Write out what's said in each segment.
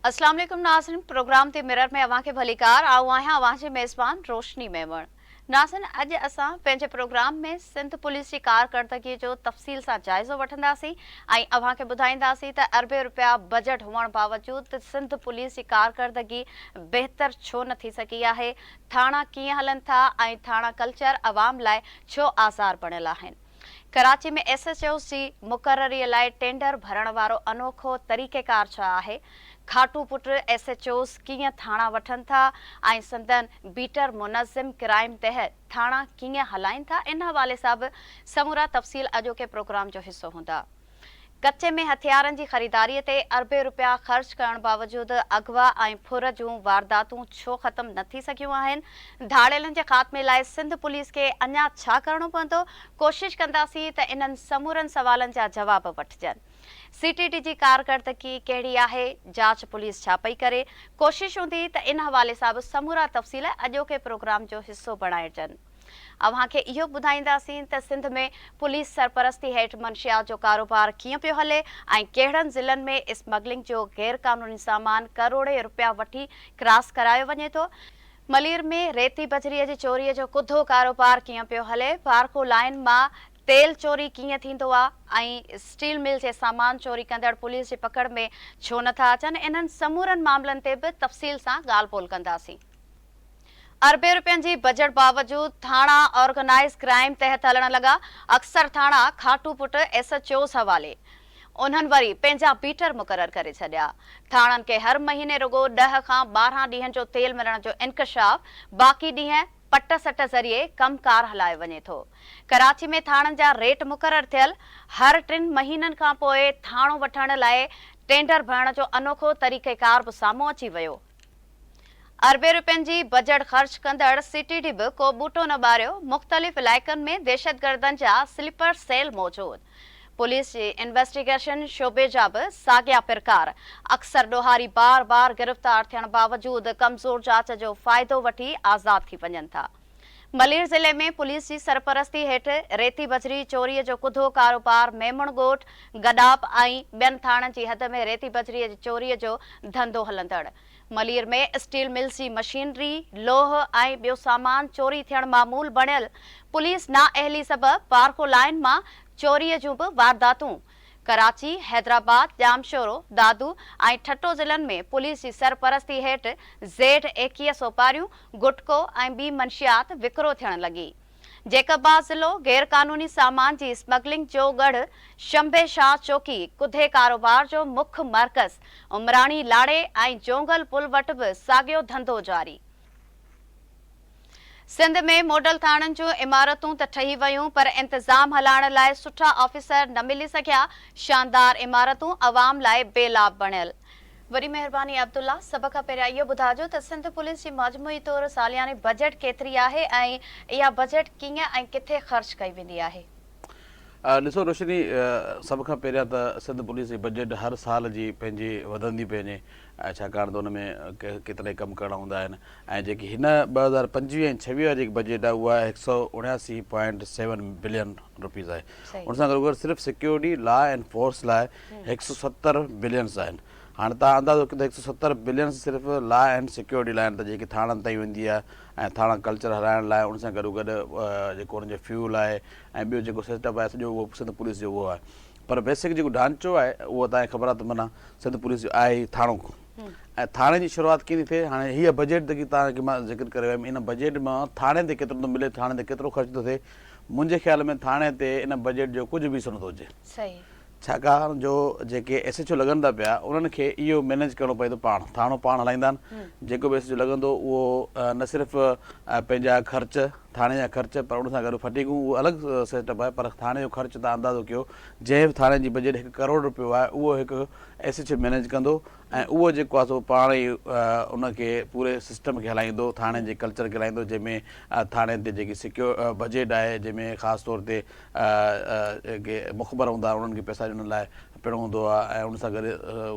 اسلام عليڪم ناظرين پروگرام the mirror ۾ اوهان کي ڀليڪار آئون آهيان اوهان جي ميزبان روشني ميمڻ ناظرين اڄ اسان پنهنجي پروگرام ۾ سنڌ پوليس جي ڪارڪردگي جو تفصيل سان جائزو وٺنداسين ۽ اوهان کي ٻڌائينداسين ته اربين روپيا بجيٽ هئڻ باوجود سنڌ پوليس جي ڪارڪردگي بهتر ڇو نه ٿي سگهي آهي ٿاڻا ڪيئن هلن ٿا ۽ ٿاڻا ڪلچر عوام لاء ڇو آزار بڻيل آهن. ڪراچي ۾ ايس ايڇ اوز جي مقرري لاء ٽينڊر ڀرڻ وارو انوکو طريقيڪار ڇا آهي؟ کاٽو پٽ ايس ايڇ اوز ڪيئن ٿاڻا وٺن ٿا ۽ سندن بيٽر منظم ڪرائيم تحت ٿاڻا ڪيئن هلائين ٿا؟ ان حوالي سان به سمورا تفصيل اڄوڪي پروگرام جو حصو هوندا. ڪچي ۾ هٿيارن جي خريداري تي اربين رپيا خرچ ڪرڻ باوجود اغوا ۽ ڦر جون وارداتون ڇو ختم نه ٿي سگهيون آهن؟ ڌاڙيلن جي خاتمي لاء سنڌ پوليس کي اڃا ڇا ڪرڻو پوندو؟ ڪوشش ڪنداسين ته انهن سمورن سوالن جا جواب وٺجن. سي ٽي ڊي جي ڪارڪردگي ڪهڙي آهي؟ جاچ پوليس ڇا پئي ڪري؟ ڪوشش هوندي ته ان حوالي سان به سمورا تفصيل اڄوڪي پروگرام جو حصو بڻائجن. اوهان کي اهو به ٻڌائينداسين ته سنڌ ۾ پوليس سرپرستي هيٺ منشيات جو ڪاروبار ڪيئن پيو هلي ۽ ڪهڙن ضلعن ۾ اسمگلنگ جو غيرقانوني سامان ڪروڙين رپيا وٺي ڪراس ڪرايو وڃي ٿو، ملير ۾ ريتي بجري جي چوري جو ڪڌو ڪاروبار ڪيئن پيو هلي، پارڪو لائين مان تيل چوري ڪيئن ٿيندو آ ۽ اسٽيل مل جي سامان چوري ڪندڙ پوليس جي پڪڙ ۾ ڇو نٿا اچن، انهن سمورن معاملن تي به تفصيل سان ڳالهه ٻولهه ڪنداسين. اربين روپين جي بجيٽ باوجود ٿاڻا آرگنائيز ڪرائيم تحت هلڻ لڳا، اڪثر ٿاڻا کاٽو پٽ ايس ايڇ اوز حوالي، انهن وري پنهنجا بيٽر مقرر ڪري ڇڏيا، ٿاڻن کي هر مهيني رڳو ڏهه کان 12 ڏينهن جو تيل ملڻ جو انڪشاف، باقي ڏينهن پٽ سٽ ذريعي ڪم ڪار هلايو وڃي ٿو، ڪراچي ۾ ٿاڻن جا ريٽ مقرر ٿيل، هر ٽن مهينن کانپوء ٿاڻو وٺڻ لاء ٽينڊر ڀرڻ جو انوکو طريقيڪار به سامهون اچي ويو. اربين روپين جي بجيٽ خرچ ڪندڙ سي ٽي ڊي به ڪو ٻوٽو نه ٻاريو، مختلف علائقن ۾ دهشتگردن جا سليپر سيل موجود، پوليس جي انويسٽيگيشن شعبي جا به ساڳيا پرڪار، اڪثر ڏوهاري بار بار گرفتار ٿيڻ باوجود ڪمزور جاچ جو فائدو وٺي آزاد ٿي وڃن ٿا. ملير ضلعي ۾ پوليس جي سرپرستي هيٺ ريتي بجري چوري جو ڪڌو ڪاروبار ميمڻ ڳوٺ، گڏاپ ۽ ٻين ٿاڻن جي حد ۾ ريتي بجري جي چوري جو ڌنڌو هلندڙ. ملير ۾ اسٽيل ملز جي مشينري، لوهه ۽ ٻيو سامان چوري ٿيڻ معمول بڻيل، پوليس نااهلي سبب پارکو لائين مان چوري جون به وارداتون ڪراچي، حيدرآباد، ڄامشورو، دادو ۽ ٺٽو ضلعن ۾ پوليس جي سرپرستي هيٺ زيڊ 21 سوپاريون، گٽڪو ۽ ٻي منشيات وڪرو ٿيڻ لڳي. جيڪب آباد ضلعو غيرقانوني سامان جي اسمگلنگ جو ڳڙهه، شنبي شاهه چوڪي ڪڌي ڪاروبار جو مک مرڪز، عمراڻي لاڙي ۽ جونگل پل وٽ به ساڳيو ڌنڌو جاري. سنڌ ۾ ماڊل ٿاڻن جون عمارتون ته ٺهي ويون پر انتظام هلائڻ لاء سٺا آفيسر نه ملي سگهيا، شاندار عمارتون عوام لاء بي لاڀ بڻيل. وڏي مهرباني عبدالله، سڀ کان پهريان اهو ٻڌاجو ته سنڌ پوليس جي مجموعي طور سالياني بجيٽ ڪيتري آهي ۽ اها بجيٽ ڪيئن ۽ ڪٿي خرچ ڪئي ويندي آهي؟ ڏسو روشني سڀ کان پهريان ته سنڌ پوليس جي بجيٽ هر سال جي پنهنجي وڌندي پئي وڃي ۽ ڇاڪاڻ ته ان ۾ ڪيترائي ڪم ڪرڻا هوندا آهن ۽ جيڪي هن 2025 ۽ 26 واري جيڪي بجيٽ آهي اها هڪ سئو اڻياسي پوائنٽ سيون بلين روپيز آهي ان سان گڏوگڏ صرف سيڪيورٽي لا اينڊ فورس لاء 170 بلينس آهن هاڻي تان اندازو ڪيو ته 170 بلينس صرف لا اينڊ سيڪيورٽي لاء آهن ته جيڪي ٿاڻن تائين ويندي آهي ۽ ٿاڻا ڪلچر هلائڻ لاء ان سان گڏوگڏ جيڪو انهن جو فيول آهي ۽ ٻيو جيڪو سيٽ اپ آهي سڄو اهو سنڌ پوليس جو اهو آهي پر بيسڪ جيڪو ڍانچو آهي اهو تان کي خبر آهي ته معنيٰ سنڌ پوليس جو آهي ئي ٿاڻو ۽ ٿاڻي جي شروعات ڪيئن ٿي ٿئي هاڻي هيء بجيٽ جيڪي توهان کي مان ذڪر ڪري ويم ان بجيٽ مان ٿاڻي تي ڪيترو ٿو ملي ٿاڻي تي ڪيترو خرچ ٿو ٿئي منهنجي خيال ۾ ٿاڻي تي ان بجيٽ جو ڪجهه به حصو نٿو اچي ڇاڪاڻ جو جيڪي ايس ايڇ او لڳن ٿا پيا انهن کي اهو مينيج ڪرڻو پئي ٿو پاڻ ٿاڻو پاڻ هلائيندا آهن جيڪو به ايس ايڇ او لڳندو اهو نه صرف پنهنجا خرچ ٿاڻي جا خرچ پر ان سان گڏ فٽيگون اهو الڳ سيٽ اپ آهي پر ٿاڻي جو خرچ تان اندازو ڪيو جنهن به ٿاڻي جي بجيٽ هڪ ڪروڙ روپيو آهي اهو هڪ ايس ايڇ او مينيج ڪندو ۽ اهو جيڪو آهي سو پاڻ ئي ان کي پوري سسٽم کي هلائيندو ٿاڻي جي ڪلچر کي هلائيندو جنهن ۾ ٿاڻي تي جيڪي سيڪيور بجيٽ آهي جنهن ۾ خاص طور تي جيڪي مخبر هوندا انهن کي پئسا ڏيڻ لاء پڻ هوندو آهي ۽ ان سان گڏ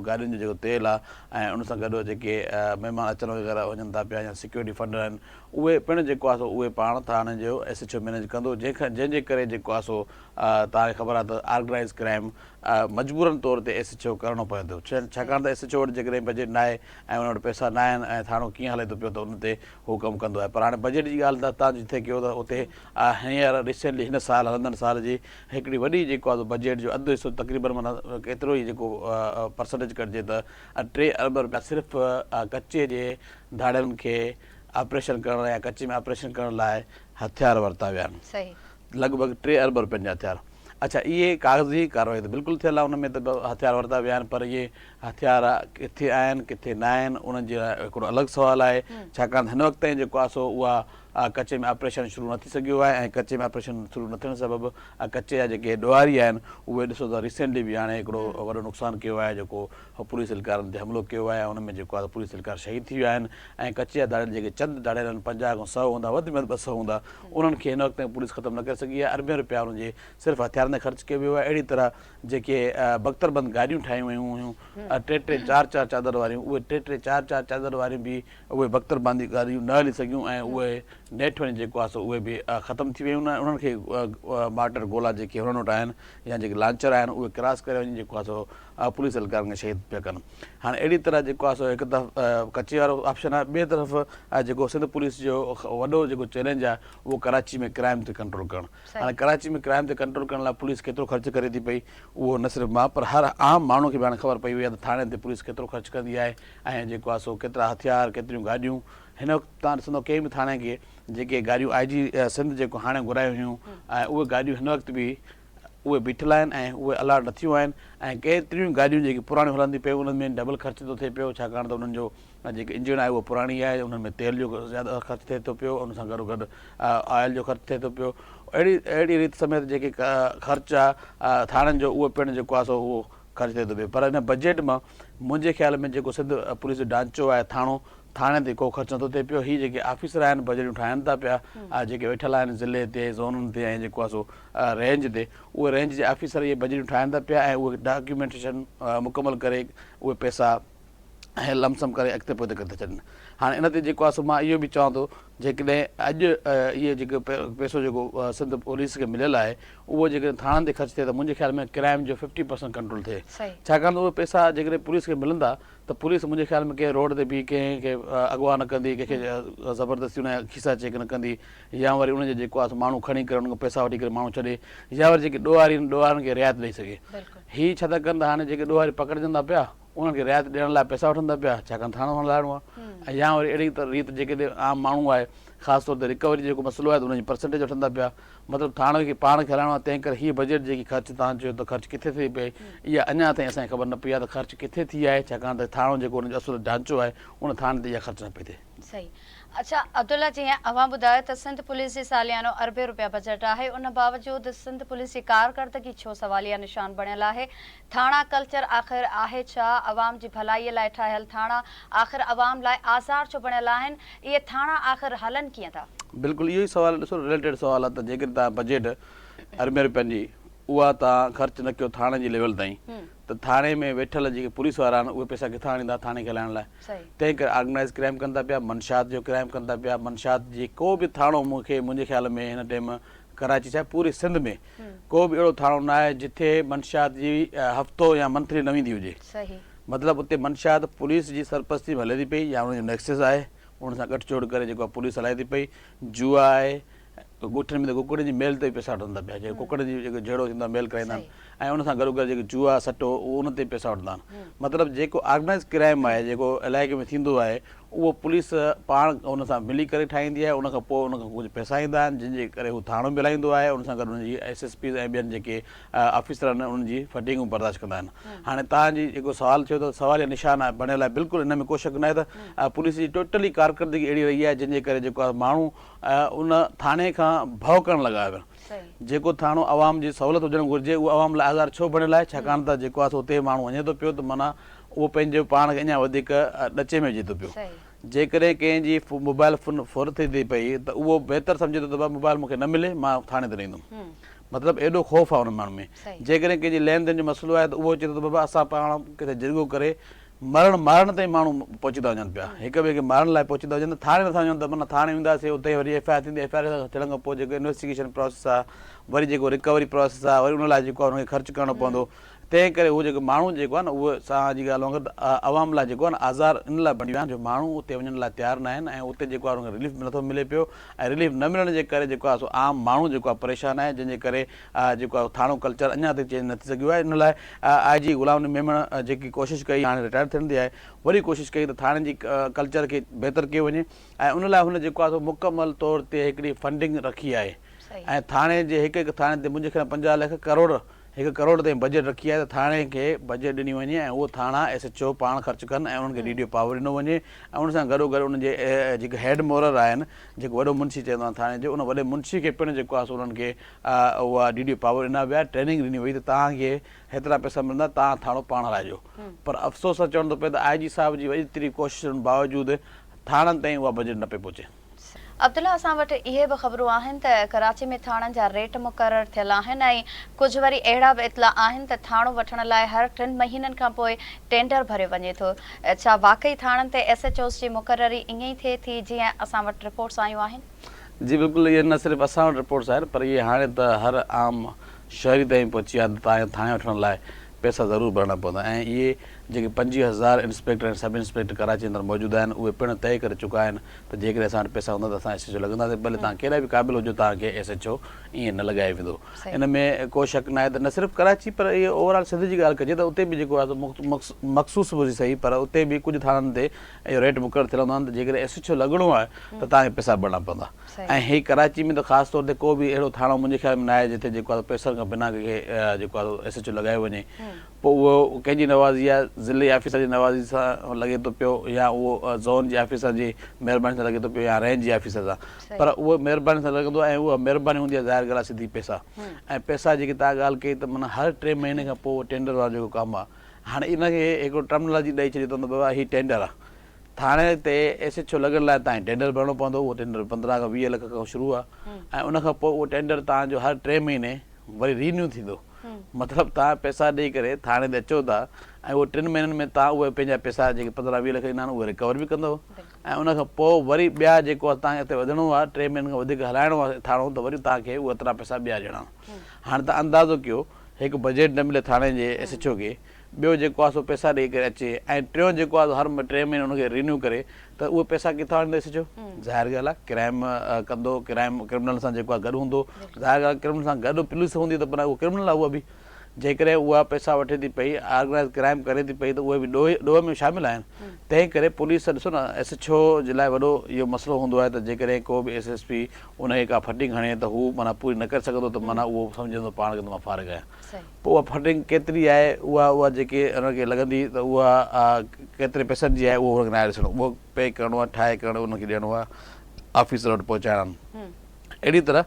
گاڏين جو جيڪو تيل آهي ۽ ان سان گڏ جيڪي مهمان اچن وغيره وڃن ٿا پيا يا سيڪيورٽي فنڊ آهن اهي پڻ جيڪو آهي سو اهي پاڻ ٿاڻي جو ايس ايڇ او مينيج ڪندو جنهن کان جنهن جي ڪري جيڪو آهي سو توهان کي خبر آهي ته آرگنائيز ڪرائيم مجبورن طور تي ايس ايڇ او ڪرڻو پوي ٿو ڇاڪاڻ ته ايس ايڇ او وٽ جيڪڏهن بجيٽ ناهي ۽ ان وٽ پئسا ناهن ۽ ٿاڻو ڪيئن هلي ٿو پيو ته ان تي هو ڪم ڪندو آهي پر هاڻي بجيٽ جي ڳالهه ته توهان جتي ڪيو ته اتي هينئر ريسينٽلي هن سال هلندڙ سال جي هڪڙي وڏي جيڪو آهي بجيٽ جو اڌ حصو تقريبن معنيٰ ڪيترو ئي جيڪو پرسنٽيج ڪڍجي ته 3 ارب رپيا صرف ڪچي جي ڌاڙيلن کي آپريشن ڪرڻ يا ڪچي ۾ آپريشن ڪرڻ لاء هٿيار ورتا ويا آهن. لڳ ڀڳ 3 ارب رپين جا هٿيار. اڇا اهي ڪاغذي ڪارروائي ته بلڪل ٿيل آهي ان ۾ ته هٿيار ورتا ويا آهن پر اهي هٿيار ڪٿي آهن ڪٿي نه آهن انهن جي لاء هڪڙو الڳ سوال آهي ڇاڪاڻ ته هن وقت تائين جيڪو آهي سو اها ڪچي ۾ آپريشن شروع نه ٿي سگهيو آهي ۽ ڪچي ۾ آپريشن شروع نه ٿيڻ سبب ڪچي جا جيڪي ڏوهاري آهن اهي ڏسو ته ريسينٽلي به هاڻي هڪڙو وڏو نقصان ڪيو آهي جيڪو پوليس اهلڪارن تي حملو ڪيو آهي ۽ ان ۾ جيڪو آهي پوليس اهلڪار شهيد ٿي ويا آهن ۽ ڪچي جا ڌاڙيل جيڪي چند ڌاڙيل آهن 50 کان 100 هوندا وڌ ۾ وڌ 200 هوندا انهن کي هن وقت تائين پوليس ختم نه ڪري سگهي آهي اربين رپيا انهن جي صرف هٿيارن تي خرچ ڪيو ويو آهي اهڙي طرح جيڪي بڪتر بند گاڏيون ٺاهيون ويون هيون ٽي ٽي چار چار چادر واريون اهي ٽي ٽي چار چار چادر واريون به اهي بڪتر بندي گاڏيون نه هلي سگهيون ۽ اهي نيٺ وڃي جيڪو آهي سو اهي به ختم ٿي ويون انهن کي مارٽر گولا جيڪي انهن وٽ آهن يا جيڪي لانچر آهن اهي ڪراس ڪري وڃي جيڪو آهي سو پوليس اهلڪارن کي شهيد پيا ڪن. هاڻي اهڙي طرح جيڪو آهي سو هڪ طرف ڪچي وارو آپشن آهي ٻئي طرف جيڪو سنڌ پوليس جو وڏو جيڪو چئلينج آهي اهو ڪراچي ۾ ڪرائم تي ڪنٽرول ڪرڻ. هاڻي ڪراچي ۾ ڪرائم تي ڪنٽرول ڪرڻ لاء پوليس ڪيترو خرچ ڪري ٿي پئي اهو نه صرف مان پر هر عام ماڻهو کي به هاڻي خبر پئي وئي آهي ته ٿاڻي تي پوليس ڪيترو خرچ ڪندي آهي ۽ جيڪو آهي سو ڪيترا هٿيار ڪيتريون گاڏيون هن وقت تان ڏسندو ڪنهن به ٿاڻي کي جيڪي گاڏيون آء جي سنڌ جيڪو هاڻي گهرايون هيون ۽ اهي گاڏيون هن وقت به اهي بيٺل آهن ۽ اهي الاٽ نه ٿيون آهن ۽ ڪيتريون گاڏيون جيڪي پراڻيون هلن ٿيون پيون انهن ۾ ڊبل خرچ ٿو ٿئي پيو ڇاڪاڻ ته انهن جو جيڪي انجڻ آهي اها پراڻي آهي انهن ۾ تيل جو زياده خرچ ٿئي ٿو پيو ان سان گڏو گڏ آئل جو خرچ ٿئي ٿو پيو اهڙي اهڙي ريت سميت جيڪي خرچ آهي ٿاڻن جو اهو پڻ جيڪو آهي سو اهو خرچ ٿئي ٿو پيو پر ان بجيٽ مان منهنجي خيال ۾ جيڪو سنڌ پوليس جو ڍانچو آهي ٿاڻو ٿاڻي تي ڪو خرچ نٿو ٿئي پيو هي جيڪي آفيسر آهن بجيٽون ٺاهن ٿا پيا جيڪي ويٺل آهن ضلعي تي زونن تي ۽ جيڪو آهي سو رينج تي اهي رينج جي آفيسر اهي بجيٽون ٺاهن ٿا پيا ۽ اهي ڊاڪيومينٽيشن مڪمل ڪري اهي پئسا ۽ لمسم ڪري اڳتي پوئتي ڪري ٿا ڇڏن هاڻي ان تي جيڪو آهي سو مان اهو به چوان ٿو جيڪڏهن اڄ اهي جيڪو پئسو جيڪو سنڌ پوليس کي مليل آهي اهو جيڪڏهن ٿاڻن تي خرچ ٿئي ته منهنجي خيال ۾ ڪرائم جو 50% ڪنٽرول ٿئي ڇاڪاڻ ته اهي پئسا جيڪڏهن پوليس کي ملندا ته پوليس منهنجي خيال ۾ ڪنهن روڊ تي بيهي ڪنهن کي اغوا نه ڪندي، ڪنهن کي زبردستي ان جا کيسا چيڪ نه ڪندي يا وري ان جا جيڪو آهي سو ماڻهو کڻي ڪري انهن کان پئسا وٺي ڪري ماڻهو ڇڏي يا وري جيڪي ڏوهاري آهن ڏوهارين کي رعايت ڏئي سگهي. هي ڇا ٿا ڪن ته هاڻي جيڪي ڏوهاري پڪڙجن ٿا پيا انهن کي رعايت ڏيڻ لاء پئسا وٺن ٿا پيا ڇاڪاڻ ٿاڻو هلائڻو آهي ۽ يا وري اهڙي ريت جيڪي عام ماڻهو آهي خاص طور تي رڪوري جو جيڪو مسئلو آهي ته ان جي پرسنٽيج وٺن ٿا پيا مطلب ٿاڻي کي پاڻ کي هلائڻو آهي تنهن ڪري هيء بجيٽ جيڪي خرچ توهان چيو ته خرچ ڪٿي ٿي پئي اها اڃا تائين اسان کي خبر نه پئي آهي ته خرچ ڪٿي ٿي آهي ڇاڪاڻ ته ٿاڻو جيڪو ان جو اصل ڍانچو آهي ان ٿاڻي تي اها خرچ نه پئي ٿئي. صحيح اڇا عبدالله جيئن اوهان ٻڌايو ته سنڌ پوليس جي ساليانو اربين روپيا بجيٽ آهي ان باوجود سنڌ پوليس جي ڪارڪردگي ڇو سواليه نشان بڻيل آهي ٿاڻا ڪلچر آخر آهي ڇا؟ عوام جي ڀلائي لاء ٺاهيل ٿاڻا آخر عوام لاء آزار ڇو بڻيل آهن؟ اهي ٿاڻا آخر هلن ڪيئن ٿا؟ بلڪل اهو ئي سوال ڏسو رليٽيڊ سوال آهي ته جيڪڏهن توهان بجيٽ اربين روپين جي اها توهان خرچ نه ڪيو ٿاڻي جي ليول تائين ته ٿاڻي ۾ ويٺل جيڪي پوليس وارا آهن اهي پئسا ڪٿان آڻيندا ٿاڻي کي هلائڻ لاء تنهن ڪري آرگنائيز ڪرائيم ڪن ٿا پيا منشيات جو ڪرائيم ڪن ٿا پيا منشيات جي ڪو به ٿاڻو مون کي منهنجي خيال ۾ هن ٽيم ڪراچي ڇا پوري سنڌ ۾ ڪو به اهڙو ٿاڻو نه آهي جتي منشيات جي هفتو يا منٿلي نه ويندي هجي. مطلب اتي منشيات پوليس جي سرپرستي ۾ هلي ٿي پئي يا ان جو نيڪسس آهي ان سان ڳٺ جوڙ ڪري جيڪو آهي پوليس هلائي ٿي پئي. جوا آهي ڳوٺن ۾ ته ڪڪڙن جي ميل تي به پئسا وٺن ٿا پيا جيڪي ڪڪڙن جي جيڪو جهيڙو ٿيندو آهي ميل ڪرائيندا آهن ۽ ان سان گڏو گڏ جيڪي جوا سٽو اهو ان تي به پئسا وٺندا آهن مطلب جيڪو آرگنائز ڪرائيم آهي جيڪو علائقي ۾ ٿيندو آهي اهو پوليس پاڻ ان سان ملي ڪري ٺاهيندي آهي ان کان پوء ان کان ڪجهه پئسا ايندا آهن جن جي ڪري هو ٿاڻو به هلائيندو آهي ان سان گڏ ان جي ايس ايس پيز ۽ ٻين جيڪي آفيسر آهن انهن جي فنڊنگ به برداشت ڪندا آهن هاڻي توهان جي جيڪو سوال ٿيو ته سوال يا نشان آهي بڻيل آهي بلڪل ان ۾ ڪو شڪ ناهي ته پوليس جي ٽوٽلي ڪارڪردگي اهڙي رهي آهي جنهن جي ڪري جيڪو آهي ماڻهو ان ٿاڻي کان ڀؤ ڪرڻ لڳا آهن جيڪو ٿاڻو عوام جي سهولت هجڻ گهرجي اهو عوام لاء آزار ڇو بڻيل آهي ڇاڪاڻ ته جيڪو آهي سو اتي ماڻهو وڃي ٿو پيو ته معنيٰ اهو پنهنجو پاڻ کي اڃا وڌيڪ ڏچي ۾ وجهي ٿو پيو. جيڪڏهن ڪنهن جي موبائل فون ڦر ٿي ٿي پئي ته اهو بهتر سمجهي ٿو ته بابا موبائل مون کي نه ملي مان ٿاڻي تي نه ايندم. مطلب ايڏو خوف آهي انهن ماڻهن ۾. جيڪڏهن ڪنهن جي لين دين جو مسئلو آهي ته اهو چئي ٿو ته بابا اسان پاڻ ڪٿي جرڳو ڪري مرڻ مارڻ تائين ماڻهو پهچي ٿا وڃن پيا. هڪ ٻئي کي مارڻ لاء پهچي ٿا وڃن ته ٿاڻي نٿا وڃن ته معنيٰ ٿاڻي وينداسين اتي وري ايف I R ٿيندي ايف I R ٿيڻ کان پوء جيڪو انويسٽيگيشن پراسيس آهي وري جيڪو رڪوري پراسيس آهي وري ان لاء جيڪو آهي ان کي خرچ ڪرڻو پوندو. تنهن ڪري اهو جيڪو ماڻهو جيڪو آهي نه اهو سان جي ڳالهه وانگر ته عوام لاء جيڪو آهي نه آزار ان لاء بڻجي ويا آهن جو ماڻهو اتي وڃڻ لاء تيار نه آهن ۽ اتي جيڪو آهي انهن کي رليف به نٿو ملي پيو ۽ رليف نه ملڻ جي ڪري جيڪو آهي سو عام ماڻهو جيڪو آهي پريشان آهي جنهن جي ڪري جيڪو آهي ٿاڻو ڪلچر اڃا تائين چينج نه ٿي سگهيو آهي ان لاء آء جي غلام نبي ميمڻ جيڪي ڪوشش ڪئي هاڻي رٽائر ٿيڻ تي آهي وري ڪوشش ڪئي ته ٿاڻن جي ڪلچر کي بهتر ڪيو وڃي ۽ ان لاء هن جيڪو آهي سو مڪمل طور تي هڪڙي فنڊنگ رکي آهي ۽ ٿاڻي جي هڪ هڪ ٿاڻي تي منهنجي خيال ۾ 50 لک ڪروڙ هڪ ڪروڙ تائين بجيٽ رکي آهي ته ٿاڻي کي بجيٽ ڏني وڃي ۽ اهو ٿاڻا ايس ايڇ او پاڻ خرچ ڪن ۽ انهن کي ڊي ڊي او پاور ڏنو وڃي ۽ ان سان گڏو گڏ انهن جي جيڪي هيڊ مورر آهن جيڪو وڏو منشي چوندو آهي ٿاڻي جو ان وڏي منشي کي پڻ جيڪو آهي سو انهن کي اها ڊي ڊي او پاور ڏنا ويا ٽريننگ ڏني وئي ته توهان کي هيترا پئسا ملندا توهان ٿاڻو پاڻ هلائجو پر افسوس سان چوڻو ٿو پئي ته آء جي صاحب جي ايتري ڪوششن باوجود ٿاڻن تائين اها بجيٽ نه پئي پهچي. عبدالله اسان وٽ اهي به خبرون آهن ته ڪراچي ۾ ٿاڻن جا ريٽ مقرر ٿيل آهن ۽ ڪجهه وري اهڙا به اطلاع آهن ته ٿاڻو وٺڻ لاء هر ٽن مهينن کانپوء ٽينڊر ڀريو وڃي ٿو. ڇا واقعي ٿاڻن تي ايس ايڇ اوز جي مقرري ائين ئي ٿئي ٿي جيئن اسان وٽ رپورٽس آيون آهن؟ جي بلڪل اهي نه صرف اسان وٽ رپورٽس آهن پر اهي هاڻي ته هر عام شهري تائين پهچي ويا آهن ته توهان کي ٿاڻي وٺڻ لاء پئسا ضرور ڀرڻا پوندا ۽ اهي جيڪي 25 هزار انسپيڪٽر ۽ سب انسپيڪٽر ڪراچي اندر موجود آهن اهي پڻ طئي ڪري چڪا آهن ته جيڪڏهن اسان وٽ پئسا هوندا ته اسان ايس ايڇ او لڳنداسين ڀلي توهان ڪيڏا به قابل هجو توهان کي ايس ايڇ او ائين نه لڳايو ويندو ان ۾ ڪو شڪ ناهي ته نه صرف ڪراچي پر اهي اوور آل سنڌ جي ڳالهه ڪجي ته اتي به جيڪو آهي سو مخصوص به سهي پر اتي به ڪجهه ٿاڻن تي اهو ريٽ مقرر ٿيل هوندا آهن ته جيڪڏهن ايس ايڇ او لڳڻو آهي ته توهان کي پئسا ڀرڻا پوندا ۽ هي ڪراچي ۾ ته خاص طور تي ڪو به اهڙو ٿاڻو منهنجي خيال ۾ ناهي جتي جيڪو آهي پئسن کان بنا ڪنهن کي جيڪو آهي ايس ايڇ او لڳايو وڃي پوء اهو ڪنهن جي نوازي آهي، ضلعي آفيسر جي نوازي سان لڳي ٿو پيو يا اهو زون جي آفيسر جي مهرباني سان لڳي ٿو پيو يا رينج جي آفيسر سان پر اهو مهرباني سان لڳندو آهي ۽ اها مهرباني هوندي آهي ظاهر ڳالهه آهي سڌي پئسا ۽ پئسا جيڪي توهان ڳالهه ڪئي ته معنيٰ هر ٽي مهيني کان پوء ٽينڊر وارو جيڪو ڪم آهي هاڻي ان کي هڪڙو ٽرمنالاجي ڏئي ڇڏي اٿن ته بابا هي ٽينڊر آهي ٿاڻي تي ايس ايڇ او لڳڻ لاء توهان کي ٽينڊر ڀرڻو پوندو اهو ٽينڊر 15 کان 20 لک کان شروع آهي ۽ ان کان پوء اهو ٽينڊر توهان جو هر ٽي مهيني وري رينيو ٿيندو مطلب توهان پئسا ڏئي ڪري ٿاڻي تي اچو ٿا ۽ اهو ٽن مهينن ۾ توهان اهي پنهنجا پئسا جيڪي 15 20 لک ڏنا آهن اهي رڪور به ڪندو ۽ ان کان پوء وري ٻيا جيڪو توهان کي اڳتي وڌڻو آهي ٽي مهينن کان وڌيڪ هلائڻو آهي ٿاڻو ته وري توهان کي اهي ايترا پئسا ٻيا ڏيڻا آهن هاڻي توهان اندازو ڪيو هڪ بجيٽ نه ملي ٿاڻي جي ايس ايڇ او کي ٻيو جيڪو آهي سو پئسا ڏئي ڪري اچي ۽ ٽيون جيڪو آهي سو هر ٽي مهيني ان کي رينيو ڪري ته اهي پئسا ڪٿان آڻيندو ايس ايڇ او؟ ظاهر ڳالهه آهي ڪرائيم ڪندو ڪرائيم ڪرمنل سان جيڪو آهي گڏ هوندو ظاهر ڳالهه آهي ڪرمنل سان گڏ پوليس هوندي ته پر اهو ڪرمنل آهي اها به جيڪڏهن اها پئسا وٺي ٿي پئي آرگنائز ڪرائيم ڪري ٿي پئي ته اهي به ڏوهه ۾ شامل آهن تنهن ڪري پوليس ڏسو نه ايس ايڇ او جي لاء وڏو اهو مسئلو هوندو آهي ته جيڪڏهن ڪو به ايس ايس پي ان کي ڪا فنڊنگ هڻي ته هو معنيٰ پوري نه ڪري سگهندو ته معنيٰ اهو سمجهندو پاڻ کي ته مان فارغ آهيان پوء اها فنڊنگ ڪيتري آهي اها اها جيڪي انهن کي لڳندي ته اها ڪيتري پئسن جي آهي اهو انهن کي ناهي ڏسڻو اهو پي ڪرڻو آهي ٺاهي ڪرڻ انهن کي ڏيڻو آهي آفيسر وٽ پهچائڻا آهن اهڙي طرح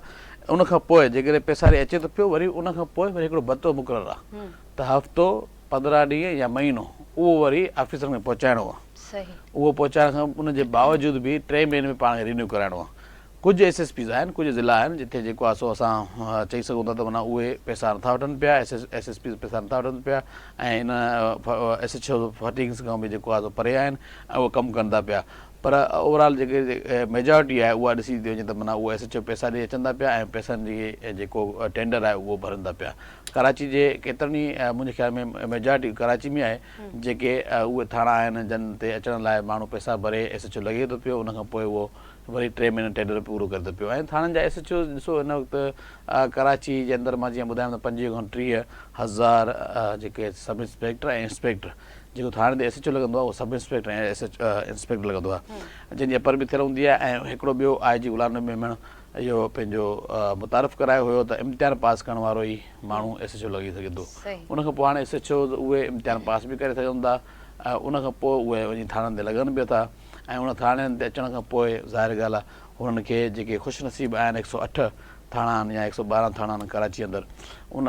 ان کان پوء جيڪڏهن پئسا ري اچي ٿو پيو وري ان کان پوء وري هڪڙو ڀتو مقرر آهي ته هفتو 15 ڏينهن يا مهينو اهو وري آفيسرن کي پهچائڻو آهي اهو پهچائڻ کان ان جي باوجود به ٽي مهيني ۾ پاڻ کي رينيو ڪرائڻو آهي ڪجهه ايس ايس پيز آهن ڪجهه ضلعا آهن جتي جيڪو آهي سو اسان چئي سگهون ٿا ته معنيٰ اهي پئسا نٿا وٺن پيا ايس ايس پيز پئسا نٿا وٺن پيا ۽ ان ايس ايڇ او فٽنگس کان به جيڪو آهي سو پري آهن ۽ اهي ڪم ڪن ٿا پيا پر اوور آل جيڪي ميجارٽي آهي اها ڏسي ٿي وڃي ته معنيٰ اهي ايس ايڇ او پئسا ڏئي اچن ٿا پيا ۽ پئسن جي جيڪو ٽينڊر آهي اهو ڀرن ٿا پيا ڪراچي جي ڪيترن ئي منهنجي خيال ۾ ميجارٽي ڪراچي ۾ آهي جيڪي اهي ٿاڻا آهن جن تي اچڻ لاء ماڻهو پئسا ڀري ايس ايڇ او لڳي ٿو پيو ان کان پوء اهو وري ٽي مهينا ٽينڊر پورو ڪري ٿو پيو ۽ ٿاڻن جا ايس ايڇ اوز ڏسو هن وقت ڪراچي جي اندر مان جيئن ٻڌايم ته 25 کان 30 هزار جيڪي سب انسپيڪٽر ۽ انسپيڪٽر جيڪو ٿاڻي تي ايس ايڇ او لڳندو آهي اهو sub inspector ۽ S H inspector لڳندو آهي جنهن جي اپر به ٿيل هوندي آهي ۽ هڪڙو ٻيو آء جي غلام نبي ميمڻ اهو پنهنجو متعارف ڪرايو هيو ته امتحان پاس ڪرڻ وارو ئي ماڻهو ايس ايڇ او لڳي سگهي ٿو ان کان پوء هاڻي ايس ايڇ اوز اهي امتحان پاس به ڪري سگهن ٿا ۽ ان کان پوء اهي وڃي ٿاڻن تي لڳن به ٿا ۽ ان ٿاڻن تي اچڻ کان پوء ظاهر ڳالهه آهي هنن کي جيڪي خوش نصيب آهن 108 ٿاڻا آهن يا 112 ٿاڻا آهن ڪراچي اندر ان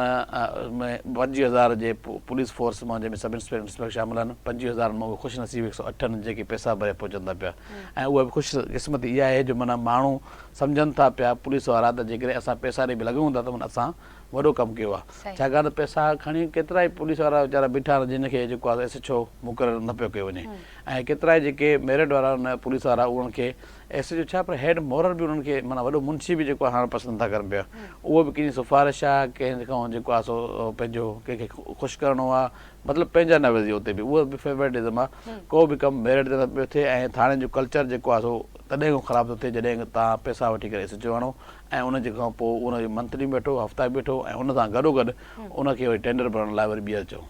۾ 25 هزار جي پوليس فورس مان جنهن ۾ سب انسپيڪٽر انسپيڪٽر شامل آهن 25 هزارن مان اهي خوش نصيب 108 آهن جيڪي پئسا ڀري پهچن ٿا پيا ۽ اها به خوش قسمتي اها آهي جو معنيٰ ماڻهو سمجهن ٿا پيا پوليس وارا ته جيڪڏهن اسان پئسا ڏئي به لڳون ٿا ته معنيٰ اسان وڏو ڪم ڪيو آهي ڇاڪاڻ ته پئسا کڻي ڪيترائي پوليس وارا ويچارا بيٺا آهن جن کي جيڪو آهي ايس ايڇ او مقرر نه پيو ڪيو وڃي ۽ ڪيترائي جيڪي ميرٽ وارا آهن پوليس وارا انهن کي ايس ايڇ او ڇا پر هيڊ مورر به انهن کي معنيٰ وڏو منشي به جيڪو آهي هاڻ پسند نٿا ڪرن پيا اهو به ڪنهن جي سفارش آهي ڪنهن کان جيڪو آهي سو پنهنجو ڪنهن کي خوش ڪرڻو آهي مطلب پنهنجا نه وزي اتي به اهو به فيورٽزم آهي ڪو به ڪم ميرٽ تي نه پيو ٿئي ۽ ٿاڻي جو ڪلچر جيڪو آهي سو تڏهن کان خراب ٿو ٿئي جڏهن توهان پئسا وٺي ڪري ايس ايڇ او آڻو ۽ ان جي کان پوء ان جو منٿلي به وٺو هفتا به وٺو ۽ ان سان گڏو گڏ ان کي وري ٽينڊر ڀرڻ لاء وري ٻيهر چئو.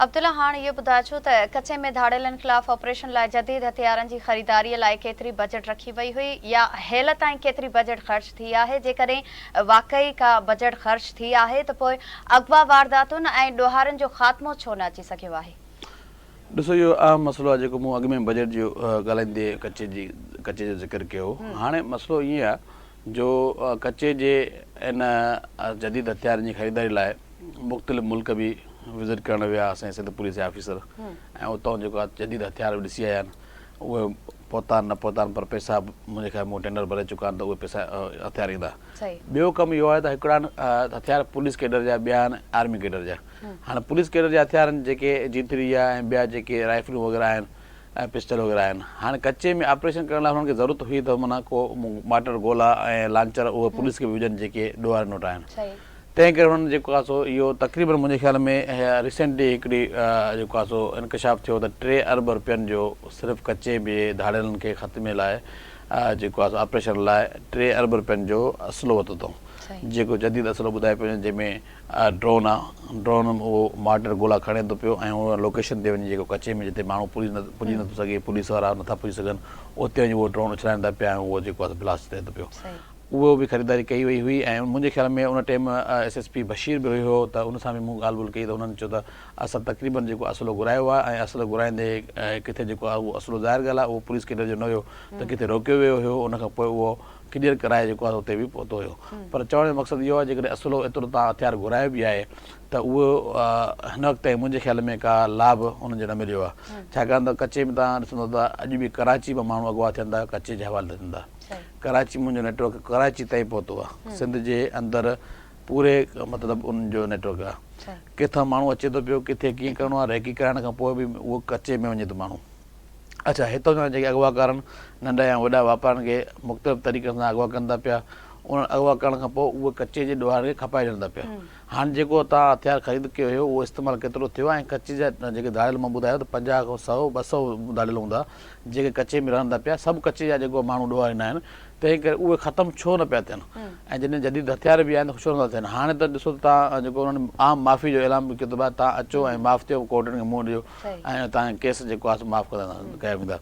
عبدالله هاڻ اهو ٻڌائجو ته ڪچي ۾ ڌاڙيلن خلاف آپريشن لاء جديد هٿيارن جي خريداري لاء ڪيتري بجيٽ رکي وئي هئي يا هيل تائين ڪيتري بجيٽ خرچ ٿي آهي جيڪڏهن واقعي ڪا بجيٽ خرچ ٿي آهي ته پوء اغوا وارداتن ۽ ڏوهارين جو خاتمو ڇو نه اچي سگهيو آهي؟ ڏسو اهو اهم مسئلو آهي جيڪو مون اڳ ۾ بجيٽ جو ڳالهائيندي ڪچي جي ڪچي جو ذڪر ڪيو هو هاڻي مسئلو ائين آهي جو ڪچي جي ان جديد هٿيارن جي خريداري لاء مختلف ملڪ به وزٽ ڪرڻ ويا اسان جي سنڌ پوليس جا آفيسر ۽ اتان جيڪو آهي جديد هٿيار به ڏسي آيا آهن اهي پهتا آهن نه پهتا آهن پر پئسا منهنجي خيال ۾ ٽينڊر ڀري چڪا آهن ته اهي پئسا هٿيار ايندا ٻيو ڪم اهو آهي ته هڪڙا آهن هٿيار پوليس ڪيڊر جا ٻيا آهن آرمي ڪيڊر جا هاڻي پوليس ڪيڊر جا هٿيار آهن جيڪي جي ٿري جا ۽ ٻيا جيڪي رائفلون وغيره آهن ۽ پسٽل وغيره آهن هاڻي ڪچي ۾ آپريشن ڪرڻ لاء هنن کي ضرورت هئي ته معنيٰ ڪو مارٽر گولا ۽ لانچر اهي پوليس کي به هجن جيڪي ڏوهارين وٽ آهن تنهن ڪري هنن جيڪو آهي سو اهو تقريبن منهنجي خيال ۾ ريسينٽلي هڪڙي جيڪو آهي سو انڪشاف ٿيو ته 3 ارب رپين جو صرف ڪچي ۾ ڌاڙيلن کي ختمي لاء جيڪو آهي سو آپريشن لاء 3 ارب رپين جو اسلحو ورتو اٿئون جيڪو جديد اسلحو ٻڌايو پيو وڃي جنهن ۾ ڊرون آهي ڊرون اهو مارٽر گولا کڻي ٿو پيو ۽ ان لوڪيشن تي وڃي جيڪو ڪچي ۾ جتي ماڻهو پڄي نٿو سگهي پوليس وارا نٿا پڄي سگهن اتي وڃي اهو ڊرون اڇلائن ٿا پيا ۽ اهو جيڪو آهي سو بلاسٽ ٿئي ٿو پيو. اهو به خريداري ڪئي وئي هئي ۽ منهنجي خيال ۾ ان team S S P Bashir به هيو ته ان سان به مون ڳالهه ٻولهه ڪئي ته انهن چيو ته اسان تقريبن جيڪو اسلحو گهرايو آهي ۽ اسلحو گهرائيندي ڪٿي جيڪو آهي اهو اسلحو ظاهر ڳالهه آهي اهو پوليس ڪيڊر جو نه هيو ته ڪٿي روڪيو ويو هيو ان کان پوء اهو ڪليئر ڪرائي جيڪو آهي اتي به پهتو هيو پر چوڻ جو مقصد اهو آهي جيڪڏهن اسلحو ايترو تان هٿيار گهرايو به آهي ته اهو هن وقت تائين منهنجي خيال ۾ ڪا لاڀ انهن جو نه مليو آهي ڇاڪاڻ ته ڪچي ۾ تان ڏسندو ته اڄ به ڪراچي مان ماڻهو اغوا ٿين ٿا ڪچي جي حوالي ٿين ٿا. ڪراچي منهنجو نيٽ ورڪ ڪراچي تائين پهتو آ سنڌ جي اندر پوري مطلب ان جو نيٽ ورڪ آ ڪٿان ماڻهو اچي ٿو پيو ڪٿي ڪيئن ڪرڻو آ ريڪي ڪرائڻ کان پوء به اهو ڪچي ۾ وڃي ٿو ماڻهو اڇا هتان جا جيڪي اغوا ڪارن ننڍا يا وڏا واپارين کي مختلف طريقن سان اغوا ڪن ٿا پيا انهن اغوا ڪرڻ کان پوء اهي ڪچي جي ڏوهارين کي کپائي ڏين ٿا پيا هاڻ جيڪو توهان هٿيار خريد ڪيو هيو اهو استعمال ڪيترو ٿيو ۽ ڪچي جا جيڪي ڌاڙيل مان ٻڌايو ته 50 کان 100 200 ڌاڙيل هوندا جيڪي ڪچي ۾ رهن ٿا پيا سڀ ڪچي جا جيڪو ماڻهو ڏوهاري نه آهن تنهن ڪري اهي ختم ڇو نه پيا ٿين ۽ جڏهن جديد هٿيار به آهن ته ڇو نه ٿا ٿين هاڻي ته ڏسو ته توهان جيڪو انهن عام معافي جو اعلان به ڪيو ته ڀاء توهان اچو ۽ معاف ٿيو ڪورٽن کي منهن ڏيو ۽ توهان کي ڪيس جيڪو آهي سو معاف ڪندا ڪيا ويندا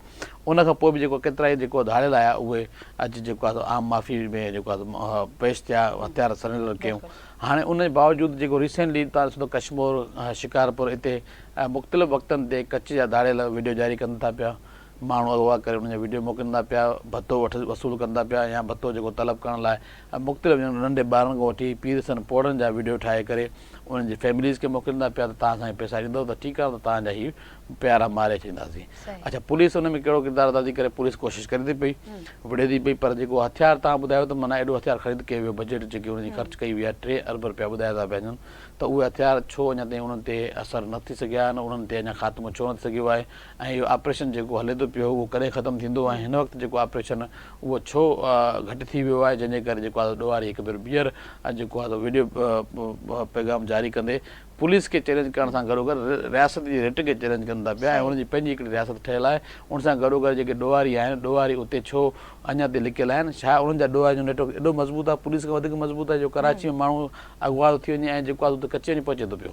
ان کان پوء به جيڪو ڪيترا ئي جيڪو ڌاڙيل آيا اهي اچي جيڪو آهي سو عام معافي ۾ جيڪو آهي سو پيش ٿيا هٿيار سرينڊر ڪيون هاڻي ان جي باوجود جيڪو ريسينٽلي توهان ڏسو ته ڪشمور شڪارپور اتي مختلف وقتن تي ڪچي جا ڌاڙيل وڊيو جاري ڪن ٿا پيا، ماڻهو اغوا ڪري انهن جا وڊيو موڪلين ٿا پيا، ڀتو وٺ وصول ڪن ٿا پيا يا ڀتو جيڪو طلب ڪرڻ لاء مختلف ننڍي ٻارن کان وٺي پيرسن پوڙهن جا وڊيو ٺاهي ڪري انهن جي فيمليز کي موڪلين ٿا پيا ته توهان اسان کي پئسا ڏيندو ته ٺيڪ آهي نه ته توهان جا هي پيارا ماري ڇڏينداسين. اڇا پوليس ان ۾ ڪهڙو ڪردار ادا ٿي ڪري پوليس ڪوشش ڪري ٿي پئي وڙهي ٿي پئي پر جيڪو هٿيار توهان ٻڌايو ته معنيٰ ايڏو هٿيار خريد ڪيو ويو بجيٽ جيڪي انهن جي خرچ ڪئي وئي آهي 3 ارب رپيا ٻڌايا ٿا پيا وڃن ته اهي هٿيار ڇو اڃا تائين انهن تي اثر نه ٿي سگهيا آهن، انهن تي اڃا خاتمو ڇو نه ٿي سگهيو آهي ۽ اهو آپريشن جيڪو هلي ٿو پيو اهو ڪڏهن ختم ٿيندو ۽ هن وقت جيڪو آپريشن اهو ڇو گهٽ ٿي ويو آهي جنهن جي ڪري جيڪو آهي ڏوهاري هڪ ڀيرو ٻيهر جيڪو آهي وڊيو پيغام جاري ڪندي پوليس کي چئلينج ڪرڻ سان گڏوگڏ رياست جي رٽ کي چئلينج ڪن ٿا پيا ۽ انهن جي پنهنجي هڪڙي رياست ٺهيل آهي ان سان گڏوگڏ جيڪي ڏوهاري آهن ڏوهاري اتي ڇو اڃا تائين لڪيل آهن ڇا انهن جا ڏوهارين جو نيٽورڪ ايڏو مضبوط آهي پوليس کان وڌيڪ مضبوط آهي جو ڪراچي ۾ ماڻهو اغوا ٿو ٿي وڃي ۽ جيڪو آهي اتي ڪچي وڃي پهچي ٿو پيو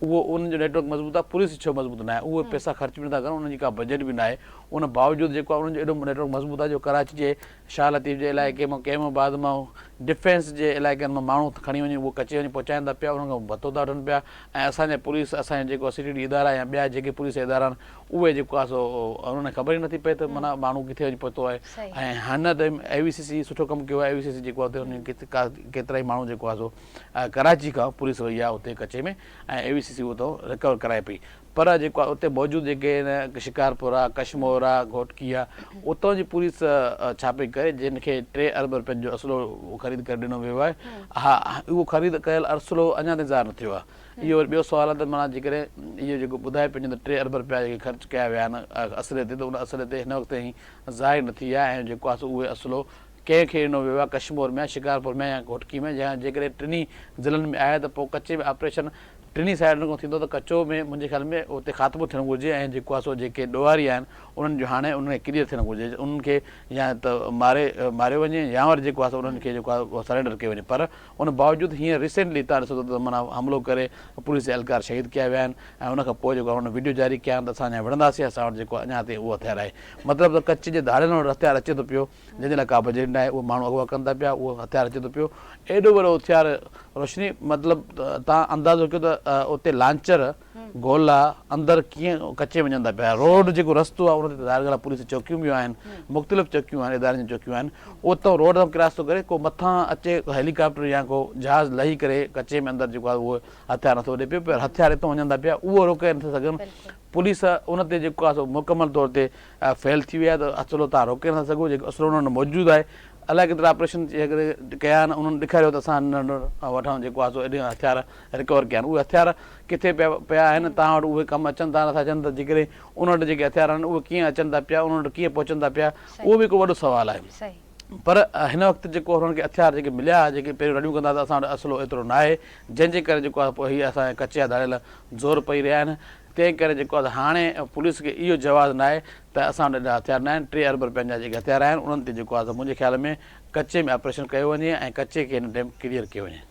اهو انهن جو نيٽورڪ مضبوط آهي پوليس ڇو مضبوط ناهي اهي پئسا خرچ به نٿا ڪن انهن جي ڪا بجيٽ به ناهي ان باوجود جيڪو آهي انهن جو ايڏو نيٽورڪ مضبوط آهي جو ڪراچي جي شاهه لطيف جي علائقي مان ڪيم آباد مان ڊفينس جي علائقن مان ماڻهو کڻي وڃي اهو ڪچي وڃي پهچائين ٿا پيا انهن کان ڀتو ٿا وٺن پيا. ۽ اسان جا پوليس اسان جا جيڪو سي ٽي ڊي ادارا يا ٻيا جيڪي پوليس جا ادارا آهن اهي جيڪو آهي سو انهن کي خبر ئي نٿي پئي ته معنيٰ ماڻهو ڪٿي وڃي پهتو آهي ۽ هن ٽائيم اي وي سي سي سٺو ڪم ڪيو آهي اي وي سي سي جيڪو آهي اتي ڪيترا ئي ماڻهو جيڪو آهي سو ڪراچي کان پوليس وئي آهي اتي ڪچي ۾ ۽ اي وي سي سي اتو رڪور ڪرائي پئي پر جيڪو آهي اتي موجود جيڪي آهن شڪارپور آهي ڪشمور آهي گهوٽڪي آهي اتان جي پوليس ڇاپي ڪري جن کي 3 ارب روپين جو اسلحو خريد ڪري ڏنو ويو آهي ها اهو خريد ڪيل اسلحو اڃا تائين ظاهر نه ٿيو آهي اهو وري ٻيو سوال آهي ته معنيٰ جيڪڏهن اهو جيڪو ٻڌايو پيو وڃي ته 3 ارب رپيا جيڪي خرچ ڪيا ويا آهن اسلحي تي ته ان اسلحي تي هن وقت تائين ظاهر نه ٿي آهي ۽ جيڪو آهي سو اهي اسلحو ڪنهن کي ڏنو ويو آهي ڪشمور ۾ شڪارپور ۾ يا گهوٽڪي ۾ يا جيڪڏهن ٽنهي ضلعن ۾ آهي ته پوء ڪچي ۾ آپريشن ٽنهي سائيڊن کان ٿيندو ته ڪچو ۾ منهنجي خيال ۾ اتي خاتمو ٿيڻ گهرجي ۽ جيڪو آهي سو جيڪي ڏوهاري آهن انهن جو هاڻي انهن کي ڪليئر ٿيڻ گهرجي انهن کي يا ته ماري ماريو وڃي يا وري جيڪو آهي سو انهن کي جيڪو آهي سرينڊر ڪيو وڃي پر ان باوجود هينئر ريسينٽلي تان ڏسو ته معنيٰ حملو ڪري پوليس جا اهلڪار شهيد ڪيا ويا آهن ۽ ان کان پوء جيڪو آهي انهن وڊيو جاري ڪيا آهن ته اسان اڃا وڙهنداسين اسان وٽ جيڪو آهي اڃا تائين اهو هٿيار آهي مطلب ته ڪچي جي ڌاڙيلن وٽ هٿيار اچي ٿو پيو جنهن جي لاء ڪا بجيٽ ناهي اهو ماڻهو اغوا ڪن ٿا پيا اهو هٿيار اچي ٿو پيو ايڏو وڏو هٿيار روشني مطلب تان اندازو ڪيو ته اتي لانچر گولا اندر ڪيئن ڪچي وڃن ٿا پيا روڊ جيڪو رستو آهي ان تي ظاهر ڳالهه پوليس جون چوڪيون به آهن مختلف چوڪيون آهن ادارن جون چوڪيون آهن اتان روڊ تان ڪراس ٿو ڪري ڪو مٿان اچي هيليڪاپٽر يا ڪو جهاز لهي ڪري ڪچي ۾ اندر جيڪو آهي اهو هٿيار نٿو ڏي پيو پر هٿيار اتان وڃن ٿا پيا اهو روڪي نٿا سگهن پوليس ان تي جيڪو آهي سو مڪمل طور تي فيل ٿي وئي آهي ته اسلحو توهان روڪي نٿا سگهو جيڪو اسلحو انهن وٽ موجود آهي الائي ڪيترا آپريشن ڪيا آهن انهن ڏيکاريو ته اسان انهن وٽان جيڪو آهي سو ايڏا هٿيار رڪور ڪيا آهن اهي هٿيار ڪٿي پيا پيا آهن توهان وٽ اهي ڪم اچن ٿا نٿا اچن ته جيڪڏهن انهن وٽ جيڪي هٿيار آهن اهي ڪيئن اچن ٿا پيا انهن وٽ ڪيئن پهچن ٿا پيا اهو به هڪ وڏو سوال آهي پر هن وقت جيڪو انهن کي هٿيار جيڪي مليا جيڪي پهريون رڙيون ڪندا ته اسان وٽ اسلحو ايترو ناهي جنهن جي ڪري جيڪو آهي پوء هي اسان جا ڪچي جا ڌاڙيل زور پئي رهيا آهن تنهن ڪري جيڪو آهي هاڻي پوليس کي اهو جواز ناهي ته اسان وٽ ايڏا هٿيار ناهن، 3 ارب رپين جا جيڪي هٿيار آهن انهن تي جيڪو آهي سو منهنجي خيال ۾ ڪچي ۾ آپريشن ڪيو وڃي ۽ ڪچي کي هن ٽائيم ڪليئر ڪيو وڃي.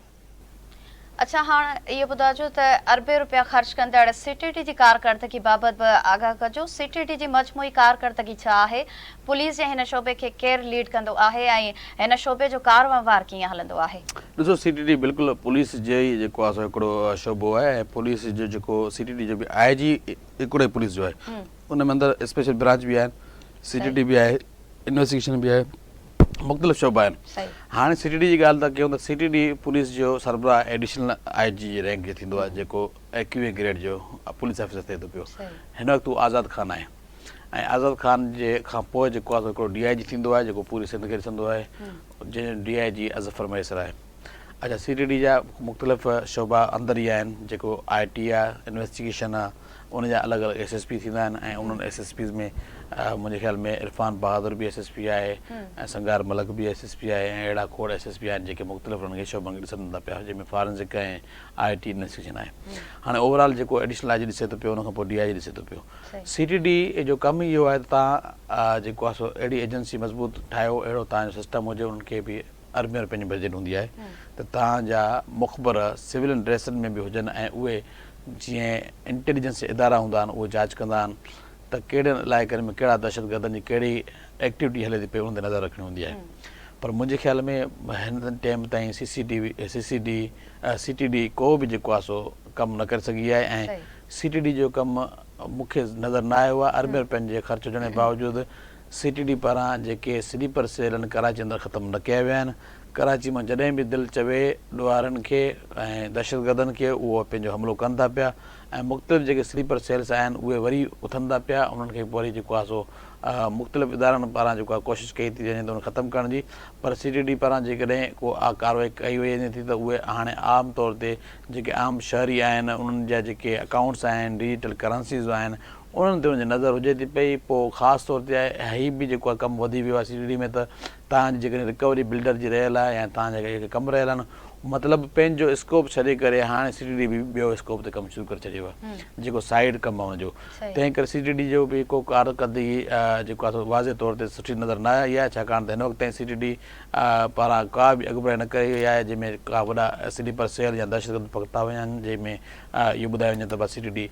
اڇا هاڻ اهو ٻڌائجو ته اربين رپيا خرچ ڪندڙ سي ٽي ڊي جي ڪارڪردگي بابت به آگاهه ڪجو، سي ٽي ڊي جي مجموعي ڪارڪردگي ڇا آهي، پوليس جي هن شعبي کي ڪير ليڊ ڪندو آهي ۽ هن شعبي جو ڪار وهنوار ڪيئن هلندو آهي؟ ڏسو سي ٽي ڊي بلڪل پوليس جي ئي جيڪو آهي سو هڪڙو شعبو آهي ۽ پوليس جو جيڪو سي ٽي ڊي جو به آء جي هڪڙو ئي پوليس جو آهي ان ۾ اندر اسپيشل برانچ به آهن سي ٽي ڊي به آهي انويسٽيگيشن به آهي مختلف شعبا آهن هاڻي سي ٽي ڊي جي ڳالهه ٿا ڪيون ته سي ٽي ڊي پوليس جو سربراهه ايڊيشنل I جي جي رينڪ جو ٿيندو آهي جيڪو ايڪويهين گريڊ جو پوليس آفيسر ٿئي ٿو پيو هن وقت هو آزاد خان آهي ۽ آزاد خان جي کان پوء جيڪو آهي هڪڙو ڊي I جي ٿيندو آهي جيڪو پوري سنڌ کي ڏسندو آهي جنهن جو ڊي I جي اظفر مهيسر آهي اڇا سي ٽي ڊي جا مختلف شعبا اندر ئي آهن جيڪو آء ٽي آهي انويسٽيگيشن آهي ان جا الڳ الڳ ايس ايس پي ٿيندا آهن ۽ انهن ايس ايس پيز ۾ منهنجي خيال ۾ عرفان بهادر به ايس ايس پي آهي ۽ سنگار ملڪ به ايس ايس پي آهي ۽ اهڙا کوڙ ايس ايس پي آهن جيڪي مختلف انهن کي شعبن کي ڏسن ٿا پيا جنهن ۾ فارنزڪ ۽ آء ٽي انويسٽيگيشن آهي هاڻي اوور آل جيڪو ايڊيشنل I جي ڏسي ٿو پيو ان کان پوء ڊي I جي ڏسي ٿو پيو سي ٽي ڊي جو ڪم ئي اهو آهي ته توهان جيڪو آهي سو اهڙي ايجنسي مضبوط ٺاهيو اهڙو توهان جو سسٽم هجي انهن کي به اربين روپين جي بجيٽ هوندي آهي ته توهان جا مخبر سولين ڊريسن ۾ به هجن ۽ اهي جيئن انٽيليجنس جا ادارا هوندا آهن اهي جاچ ڪندا آهن ته ڪهڙن علائقن ۾ ڪهڙا دهشتگردن جي ڪهڙي ايڪٽيوٽي هلي ٿي پئي انهن تي نظر رکڻي هوندي آهي پر منهنجي خيال ۾ هن ٽيم تائين C C T V C C D C T D ڪو به جيڪو آهي سو ڪم نه ڪري سگهي آهي ۽ سي ٽي ڊي جو ڪم مون کي نظر نه آيو آهي اربين روپين جي خرچ هجڻ جي باوجود سي ٽي ڊي پاران جيڪي سليپر سيل آهن ڪراچي اندر ختم نه ڪيا ويا آهن ڪراچي مان جڏهن به دل چوي ڏوهارين کي ۽ دهشتگردن کي اهو پنهنجو حملو ڪن ٿا پيا ۽ مختلف جيڪي سليپر سيلز آهن اهي وري اٿن ٿا پيا انهن کي وري جيڪو آهي سو مختلف ادارن پاران جيڪو آهي ڪوشش ڪئي ٿي وڃي ته ان ختم ڪرڻ جي پر سي ٽي ڊي پاران جيڪڏهن ڪو ڪارروائي ڪئي وڃي ٿي ته اهي هاڻي عام طور تي جيڪي عام شهري آهن انهن جا جيڪي اڪائونٽس آهن ڊجيٽل ڪرنسيز آهن انهن تي انهن جي نظر هجي ٿي پئي پوء خاص طور تي هي به جيڪو آهي ڪم وڌي ويو آهي سي ٽي ڊي ۾ ته توهان جي جيڪڏهن رڪوري بلڊر جي رهيل آهي يا توهان جا جيڪي ڪم رهيل آهن مطلب پنهنجو اسڪوپ ڇڏي ڪري هاڻي سي ٽي ڊي به ٻيو اسڪوپ تي ڪم شروع ڪري ڇڏيو آهي جيڪو سائيڊ ڪم آهي ان جو تنهن ڪري سي ٽي ڊي جو به ڪو ڪارڪردگي جيڪو آهي سو واضح طور تي سٺي نظر نه آئي آهي ڇاڪاڻ ته هن وقت تائين سي ٽي ڊي پاران ڪا به اڳڀرائي نه ڪئي وئي آهي جنهن ۾ ڪا وڏا سليپر سيل يا دهشتگرد پڪڙتا ويا آهن جنهن ۾ اهو ٻڌايو وڃي ته بس سي ٽي ڊي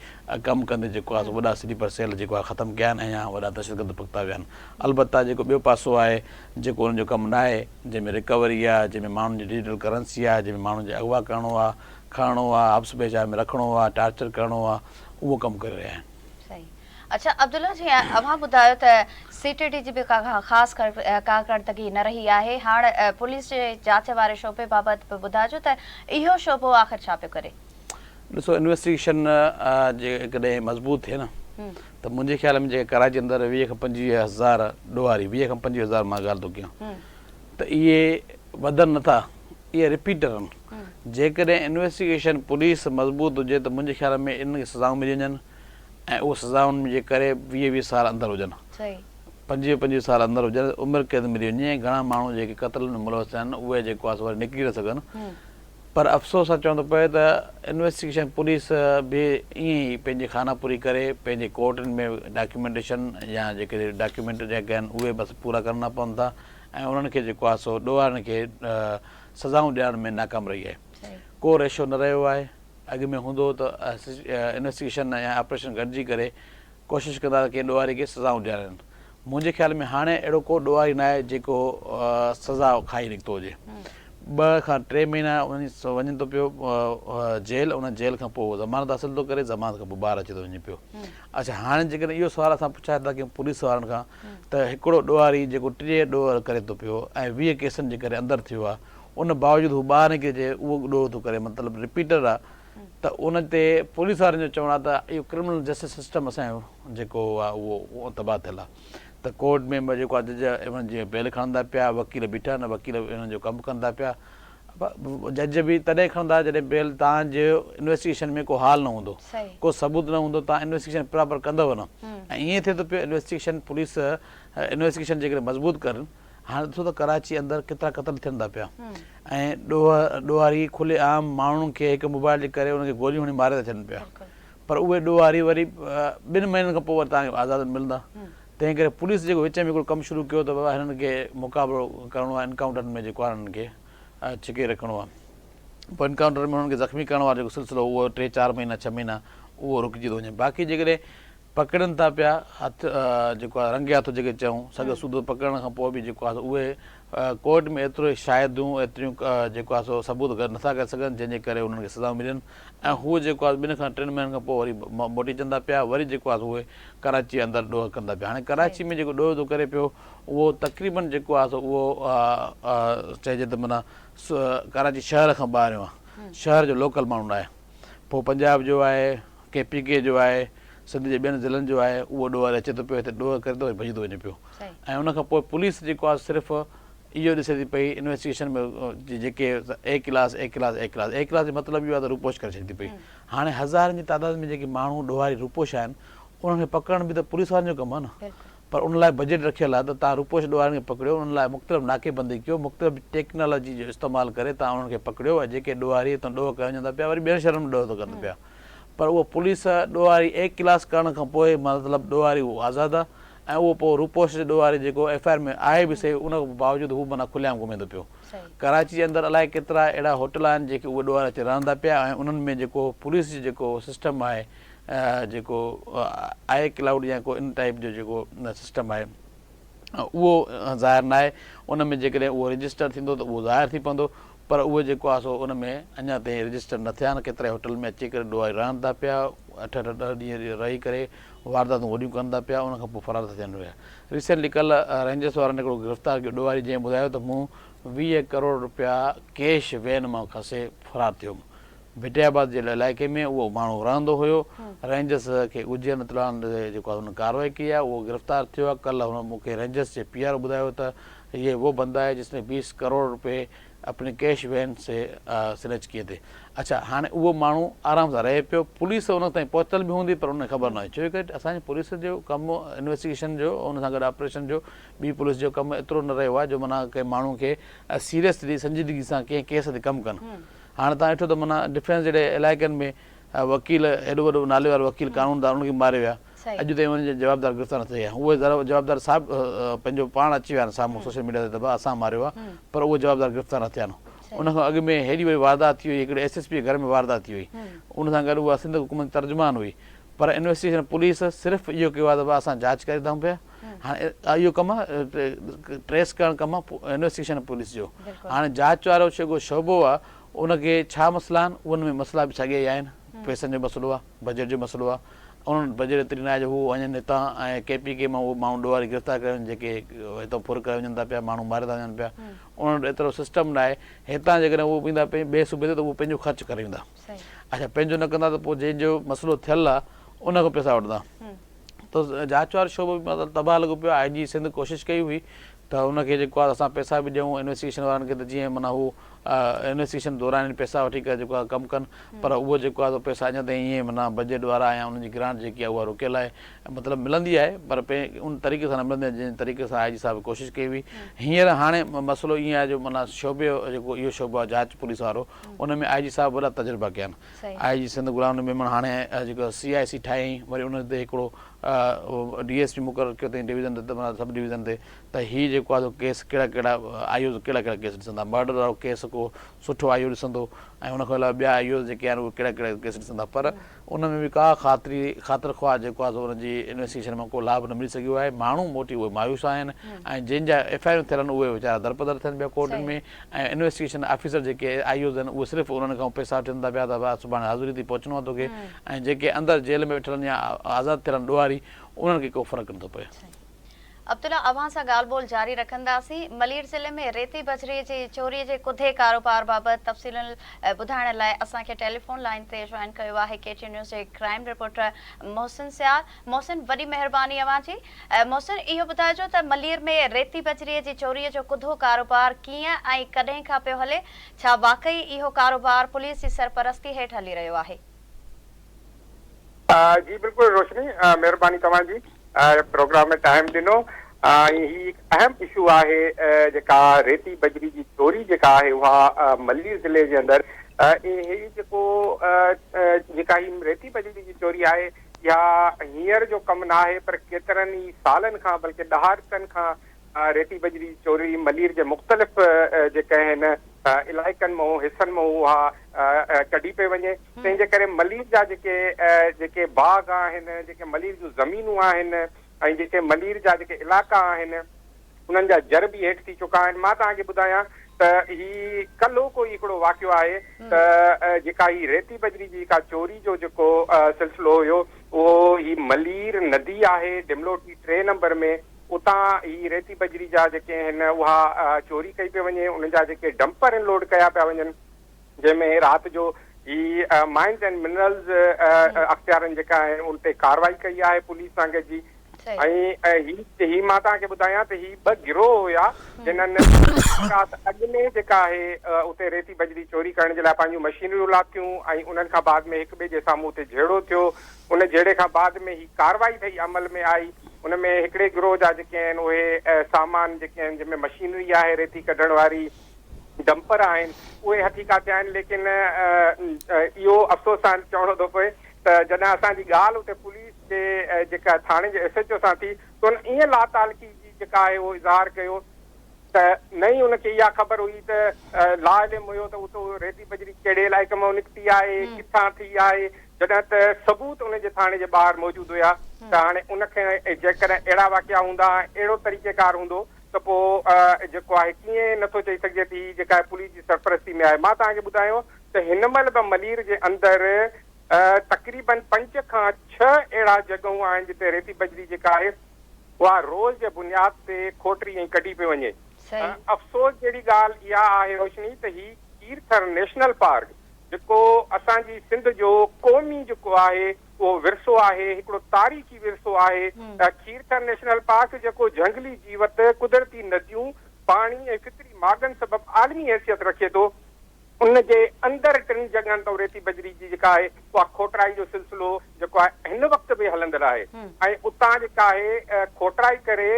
ڪم ڪندي جيڪو آهي سو وڏا سليپر سيل جيڪو آهي ختم ڪيا آهن ۽ يا وڏا دهشتگرد پڪڙتا ويا آهن البته جيڪو ٻيو پاسو آهي جيڪو انهن جو ڪم ناهي، جنهن ۾ رڪوري آهي، جنهن ۾ ماڻهن جي ڊجيٽل ڪرنسي آهي، جنهن ۾ ماڻهن جي اغوا ڪرڻو آهي، کڻڻو آهي، حبس بيجا ۾ رکڻو آهي، ٽارچر ڪرڻو آهي، اهو ڪم ڪري رهيا آهن. صحيح. اڇا عبدالله جي اوهان ٻڌايو ته سي ٽي ڊي جي به ڪا خاص ڪارڪردگي نه رهي آهي، هاڻ پوليس جي جاچ واري شعبي بابت به ٻڌائجو ته اهو شعبو آخر ڇا پيو ڪري؟ ڏسو انويسٽيگيشن جيڪڏهن مضبوط ٿئي نه ته منهنجي خيال ۾ جيڪي ڪراچي اندر 20 کان 25 هزار ڏوهاري 20 کان 25 هزار مان ڳالهه ٿو ڪيان ته اهي وڌن نٿا اهي رپيٽر آهن جيڪڏهن انويسٽيگيشن پوليس مضبوط هجي ته منهنجي خيال ۾ انهن کي سزائون ملي وڃن ۽ اهي سزائن جي ڪري 20 20 سال اندر هجن 25 25 سال اندر هجن عمر قيد ملي وڃي ۽ گهڻا ماڻهو جيڪي قتل ۾ ملوث آهن اهي جيڪو آهي سو وري نڪري نه سگهن پر افسوس سان چوڻو ٿو پوي ته انويسٽيگيشن پوليس به ائين ئي پنهنجي خانه پوري ڪري پنهنجي ڪورٽن ۾ ڊاڪيومينٽيشن يا جيڪي ڊاڪيومينٽ جيڪي آهن اهي بس پورا ڪرڻا پون ٿا ۽ انهن کي جيڪو آهي سو ڏوهارين کي سزائون ڏيارڻ ۾ ناڪام رهي آهي ڪو ريشو نه رهيو آهي اڳ ۾ هوندو هو ته انويسٽيگيشن ۽ آپريشن گڏجي ڪري ڪوشش ڪندا ته ڪنهن ڏوهاري کي سزائون ڏيارين. منهنجي خيال ۾ هاڻي اهڙو ڪو ڏوهاري ناهي جيڪو سزا کائي نڪتو هجي. ٻه کان ٽي مهينا وڃي ٿو پيو جيل، ان جيل کان پوء ضمانت حاصل ٿو ڪري، ضمانت کان پوء ٻاهر اچي ٿو وڃي پيو. اڇا هاڻي جيڪڏهن اهو سوال اسان پڇا ٿا ڪيون پوليس وارن کان ته هڪڙو ڏوهاري جيڪو 30 ڏوهه ڪري ٿو پيو ۽ 20 ڪيسن جي ڪري اندر ٿيو آهي ان باوجود هو ٻاهر نڪري اچي اهو ڏوهه ٿو ڪري مطلب رپيٽر آهي ته ان تي پوليس وارن جو چوڻ آهي ته اهو ڪرمنل جسٽس سسٽم اسان جو جيڪو آهي اهو تباهه ٿيل آهي ته ڪورٽ ۾ به جيڪو آهي جج انهن جي بيل کڻندا پيا وڪيل بيٺا آهن وڪيل انهن جو ڪم ڪندا پيا جج به تڏهن کڻندا جڏهن بيل توهان جي انويسٽيگيشن ۾ ڪو حال نه هوندو ڪو ثبوت نه هوندو توهان انويسٽيگيشن پراپر ڪندو نه ۽ ائين ٿئي ٿو پيو انويسٽيگيشن پوليس انويسٽيگيشن جيڪڏهن مضبوط ڪرن هاڻي ڏسو ته ڪراچي اندر ڪيترا قتل ٿين ٿا پيا ۽ ڏوهه ڏوهاري کلي عام ماڻهن کي هڪ موبائل جي ڪري انهن کي گوليون هڻي ماري ٿا ڇڏن پيا پر اهي ڏوهاري وري ٻن مهينن کان پوء وري توهان کي آزاد ملندا تنهن ڪري پوليس جيڪو وچ ۾ هڪڙو ڪم شروع ڪيو ته بابا هنن کي مقابلو ڪرڻو آهي انڪائونٽرن ۾ جيڪو آهي هنن کي ڇڪي رکڻو آهي پوء انڪائونٽر ۾ هنن کي زخمي ڪرڻ وارو جيڪو سلسلو اهو ٽي چار مهينا ڇهه مهينا اهو رڪجي ٿو وڃي باقي جيڪڏهن پڪڙن ٿا پيا هٿ جيڪو آهي رنگي هٿ جيڪي چئون سڳ سوڌو پڪڙڻ کان پوء به جيڪو آهي اهي ڪورٽ ۾ ايترو شاهديون ايتريون جيڪو آهي سو ثبوت گڏ نٿا ڪري سگهن جنهن جي ڪري انهن کي سزائون ملن ۽ هو جيڪو آهي ٻن کان ٽن مهينن کان پوء وري موٽي اچن ٿا پيا وري جيڪو آهي اهي ڪراچي اندر ڏوهه ڪن ٿا پيا هاڻي ڪراچي ۾ جيڪو ڏوهه ٿو ڪري پيو اهو تقريبن جيڪو آهي سو اهو چئجي ته معنيٰ ڪراچي شهر کان ٻاهريون آهي شهر جو لوڪل ماڻهو ناهي پوء پنجاب جو آهي ڪي پي ڪي جو آهي، سنڌ جي ٻين ضلعن جو آهي، اهو ڏوهه وري اچي ٿو پيو هتي ڏوهه ڪري ٿو وري ڀڄي ٿو وڃي پيو ۽ ان کان پوء پوليس جيڪو آهي صرف اهو ڏسي ٿي پئي انويسٽيگيشن ۾ جيڪي A class A class A class A class جو مطلب اهو آهي ته روپوش ڪري ڇڏي ٿي پئي هاڻي هزارن جي تعداد ۾ جيڪي ماڻهو ڏوهاري روپوش آهن انهن کي پڪڙڻ به ته پوليس وارن جو ڪم آهي نه پر ان لاء بجيٽ رکيل آهي ته توهان روپوش ڏوهارين کي پڪڙيو، انهن لاء مختلف ناڪي بندي ڪيو، مختلف ٽيڪنالاجي جو استعمال ڪري توهان انهن کي پڪڙيو ۽ جيڪي ڏوهاري هتان ڏوهه ڪري وڃن ٿا پيا وري ٻين شهرن ۾ ڏوهه ٿا ڪن پيا پر اهو پوليس ڏوهاري اي ڪلاس ڪرڻ کان پوء مطلب ڏوهاري اهو آزاد آهي ۽ اهو پوء روپوش ڏوهاري جيڪو ايف I R ۾ آهي به سهي ان باوجود هو معنيٰ کلي عام گهمي ٿو پيو. ڪراچي جي اندر الائي ڪيترا اهڙا هوٽل آهن جيڪي اهي ڏوهاري اچي رهن ٿا پيا ۽ انهن ۾ جيڪو پوليس جو جيڪو سسٽم آهي جيڪو آء ڪلائوڊ يا ڪو ان ٽائيپ جو جيڪو سسٽم آهي اهو ظاهر ناهي ان ۾ جيڪڏهن اهو رجسٽر ٿيندو ته اهو ظاهر ٿي پوندو پر اهو جيڪو آهي سو ان ۾ اڃا تائين رجسٽر نه ٿيا آهن ڪيترائي هوٽل ۾ اچي ڪري ڏوهاري رهن ٿا پيا اٺ اٺ ڏهه ڏينهن رهي ڪري وارداتون وڏيون ڪن ٿا پيا ان کان پوء فرار ٿا ٿين پيا ريسينٽلي ڪلهه رينجرس وارن هڪڙو گرفتار ڪيو ڏوهاري جنهن ٻڌايو ته مون 20 ڪروڙ روپيا ڪيش وين مان کسي فرار ٿيو ڀٽي آباد جي علائقي ۾ اهو ماڻهو رهندو هيو، رينجرس کي ڳجهين اطلاعن تي جيڪو آهي هن ڪارروائي ڪئي آهي، اهو گرفتار ٿيو آهي، ڪلهه هن مون کي رينجرس جي پي آر او ٻڌايو ته يي وو بندا هي جس ني بيس ڪروڙ روپي اپني ڪيش وين سي سنيچ ڪيي ٿي. اڇا هاڻي اهو ماڻهو آرام سان رهي پيو، پوليس ان تائين پهتل به هوندي پر ان کي خبر نه هئي، ڇو جو اسان جي پوليس جو ڪم انويسٽيگيشن جو ان سان گڏ آپريشن جو ٻي پوليس جو ڪم ايترو نه رهيو آهي جو معنيٰ ڪنهن ماڻهو کي سيريسلي سنجيدگي سان ڪنهن ڪيس تي ڪم ڪن. هاڻ توهان ڏٺو ته معنيٰ ڊفينس جهڙي علائقن ۾ وڪيل ايڏو وڏو نالي وارو وڪيل قانون دان ان کي ماري ويا اڄ تائين انهن جا جوابدار گرفتار نه ٿيا اهي جوابدار صاحب پنهنجو پاڻ اچي ويا آهن سامهون سوشل ميڊيا تي ته ڀا اسان ماريو آهي پر اهي جوابدار گرفتار نه ٿيا آهن ان کان اڳ ۾ هيڏي وڏي واردات ٿي وئي هڪڙي ايس ايس پي جي گهر ۾ واردات ٿي وئي ان سان گڏ اها سنڌ حڪومت جي ترجمان هئي پر انويسٽيگيشن پوليس صرف اهو ڪيو آهي ته ڀا اسان جاچ ڪري ٿا پيا هاڻي اهو ڪم آهي ٽريس ڪرڻ ڪم آهي انويسٽيگيشن پوليس جو هاڻي جاچ وارو جيڪو شعبو آهي ان کي ڇا مسئلا آهن؟ انهن ۾ مسئلا به ساڳيا ئي آهن، پئسن جو مسئلو آهي، بجيٽ جو مسئلو آهي. انهن وٽ بجيٽ ايتري ناهي جو هو وڃن هتان ۽ ڪي پي ڪي مان اهي ماڻهو ڏوهاري گرفتار ڪري وڃن جيڪي هتان ڦر ڪري وڃن ٿا پيا، ماڻهو ماري ٿا وڃن پيا. انهن وٽ ايترو سسٽم ناهي. هتان جيڪڏهن اهو ويندا ٻئي صوبي تي ته اهو پنهنجو خرچ ڪري ويندا. اڇا پنهنجو نه ڪندا ته پوء جنهن جو مسئلو ٿيل آهي ان کان پئسا وٺندا. ته جاچ وارو شعبو به مطلب تباهه لڳو پيو آهي. آء جي سنڌ ڪوشش ڪئي هئي ته ان کي جيڪو آهي اسان پئسا به ڏيون انويسٽيگيشن وارن کي ته جيئن معنيٰ هو انويسٽيگيشن دوران پئسا وٺي ڪري جيڪو آهي ڪم ڪن پر اهو جيڪو آهي سو پئسا اڃا تائين ائين معنيٰ بجيٽ وارا يا انهن جي گرانٽ جيڪي آهي اها رڪيل آهي مطلب ملندي آهي پر ان طريقي سان نه ملندي آهي جنهن طريقي سان آء جي صاحب ڪوشش ڪئي هئي. هينئر هاڻي مسئلو ائين آهي جو معنيٰ شعبي جيڪو اهو شعبو آهي جاچ پوليس وارو ان ۾ آء جي صاحب وڏا تجربا ڪيا آهن. آء جي سنڌ غلام نبي ميمڻ هاڻي جيڪو سي آء سي ٺاهيائين وري ان تي هڪڙو ڊي ايس پي مقرر ڪيو اٿائين ڊويزن تي معنيٰ سب ڊويزن تي ته هي جيڪو آهي سو ڪيس ڪهڙا ڪهڙا آء اوز ڪهڙا ڪهڙا ڪيس ڏسندا مرڊر وارو ڪيس ڪو سٺو آء او ڏسندو ۽ ان کان علاوه ٻيا آء اوز جيڪي آهن اهي ڪهڙا ڪهڙا ڪيس ڏسندا پر ان ۾ به ڪا خاطري خاطر خواهه جيڪو آهي سو ان جي انويسٽيگيشن مان ڪو لاڀ نه ملي سگهيو آهي ماڻهو موٽي اهي مايوس آهن ۽ جن جا ايف I آرون ٿيل آهن اهي ويچارا درپدر ٿين پيا ڪورٽن ۾ ۽ انويسٽيگيشن آفيسر جيڪي آء اوز آهن اهي صرف انهن کان پئسا وٺن ٿا پيا ته ڀاء سڀاڻي حاضري تي پهچڻو آهي توکي ۽ جيڪي اندر جيل ۾ ويٺل آهن يا آزاد ٿيل آهن ڏوهاري انهن کي ڪو فرق نٿو پوي. عبدالله اوهان سان ڳالهه ٻولهه جاري رکنداسين. ملير ضلعي ۾ ريتي بجري جي چوري جي ڪڌي ڪاروبار بابت تفصيل ٻڌائڻ لاء اسان کي ٽيليفون لائين تي جوائن ڪيو آهي ڪي ٽي نيوز جي ڪرائيم رپورٽر محسن سيال. محسن وڏي مهرباني اوهان جي. محسن اهو ٻڌائجو ته ملير ۾ ريتي بجري جي چوري جو ڪڌو ڪاروبار ڪيئن ۽ ڪڏهن کان پيو هلي؟ ڇا واقعي اهو ڪاروبار پوليس جي سرپرستي هيٺ هلي رهيو آهي؟ جي بلڪل روشني مهرباني توهان جي پروگرام ۾ ٽائيم ڏنو ۽ هي هڪ اهم اشو آهي جيڪا ريتي بجري جي چوري جيڪا آهي اها ملير ضلعي جي اندر هي جيڪو جيڪا هي ريتي بجري جي چوري آهي اها هينئر جو ڪم نه آهي پر ڪيترن ئي سالن کان بلڪه ڏهاڪن کان ريتي بجري جي چوري ملير جي مختلف جيڪي آهن علائقن مان حصن مان اها ڪڍي پئي وڃي تنهن جي ڪري ملير جا جيڪي جيڪي باغ آهن جيڪي ملير جون زمينون آهن ۽ جيڪي ملير جا جيڪي علائقا آهن انهن جا جر به هيٺ ٿي چڪا آهن. مان توهان کي ٻڌايان ته هي ڪلهوڪو ئي هڪڙو واقعو آهي ته جيڪا هي ريتي بجري جي جيڪا چوري جو جيڪو سلسلو هيو اهو هي ملير ندي آهي ڊملوٽي ٽي نمبر ۾ اتان هي ريتي بجري جا جيڪي آهن اها چوري ڪئي پئي وڃي انهن جا جيڪي ڊمپر ان لوڊ ڪيا پيا وڃن جنهن ۾ رات جو هي مائنز اينڊ منرلز اختيارن جيڪا آهن ان تي ڪارروائي ڪئي آهي پوليس سان گڏجي ۽ هي هي مان توهان کي ٻڌايان ته هي ٻه گروهه هيا جنھن رات اڳ ۾ جيڪا آهي اتي ريتي بجري چوري ڪرڻ جي لاء پنهنجون مشينريون لاٿيون ۽ انهن کان بعد ۾ هڪ ٻئي جي سامهون اتي جهيڙو ٿيو ان جهيڙي کان بعد ۾ هي ڪارروائي ٿي عمل ۾ آئي ان ۾ هڪڙي گروهه جا جيڪي آهن اهي سامان جيڪي آهن جنهن ۾ مشينري آهي ريتي ڪڍڻ واري ڊمپر آهن اهي هٿيڪا ٿيا آهن ليڪن اهو افسوس سان چوڻو ٿو پوي ته جڏهن اسان جي ڳالهه اتي پوليس جي جيڪا ٿاڻي جي ايس ايڇ او سان ٿي ته ان ائين لاتعلقي جي جيڪا آهي اهو اظهار ڪيو ته نه ئي ان کي اها خبر هئي ته لاعلم هيو ته اتو ريتي بجري ڪهڙي علائقي مان نڪتي آهي ڪٿان ٿي آهي جڏهن ته ثبوت ان جي ٿاڻي جي ٻاهر موجود هيا ته هاڻي ان کي جيڪڏهن اهڙا واقعا هوندا اهڙو طريقيڪار هوندو ته پوء جيڪو آهي ڪيئن نٿو چئي سگهجي ته هي جيڪا آهي پوليس جي سرپرستي ۾ آهي. مان توهان کي ٻڌايو ته هن مهل به ملير جي اندر تقريبن پنج کان ڇهه اهڙا جڳهون آهن جتي ريتي بجري جيڪا آهي اها روز جي بنياد تي کوٽري ۽ ڪڍي پئي وڃي. افسوس جهڙي ڳالهه اها آهي روشني ته هي کيرٿر نيشنل پارڪ جيڪو اسان جي سنڌ جو قومي جيڪو آهي اهو ورثو آهي، هڪڙو تاريخي ورثو آهي. کيرٿر نيشنل پارڪ جيڪو جهنگلي جيوت، قدرتي نديون، پاڻي ۽ فطري ماڳن سبب عالمي حيثيت رکي ٿو، ان جي اندر ٽن جڳهن تان ريتي بجري جي جيڪا آهي اها کوٽرائي جو سلسلو جيڪو آهي هن وقت به هلندڙ آهي ۽ اتان جيڪا آهي کوٽرائي ڪري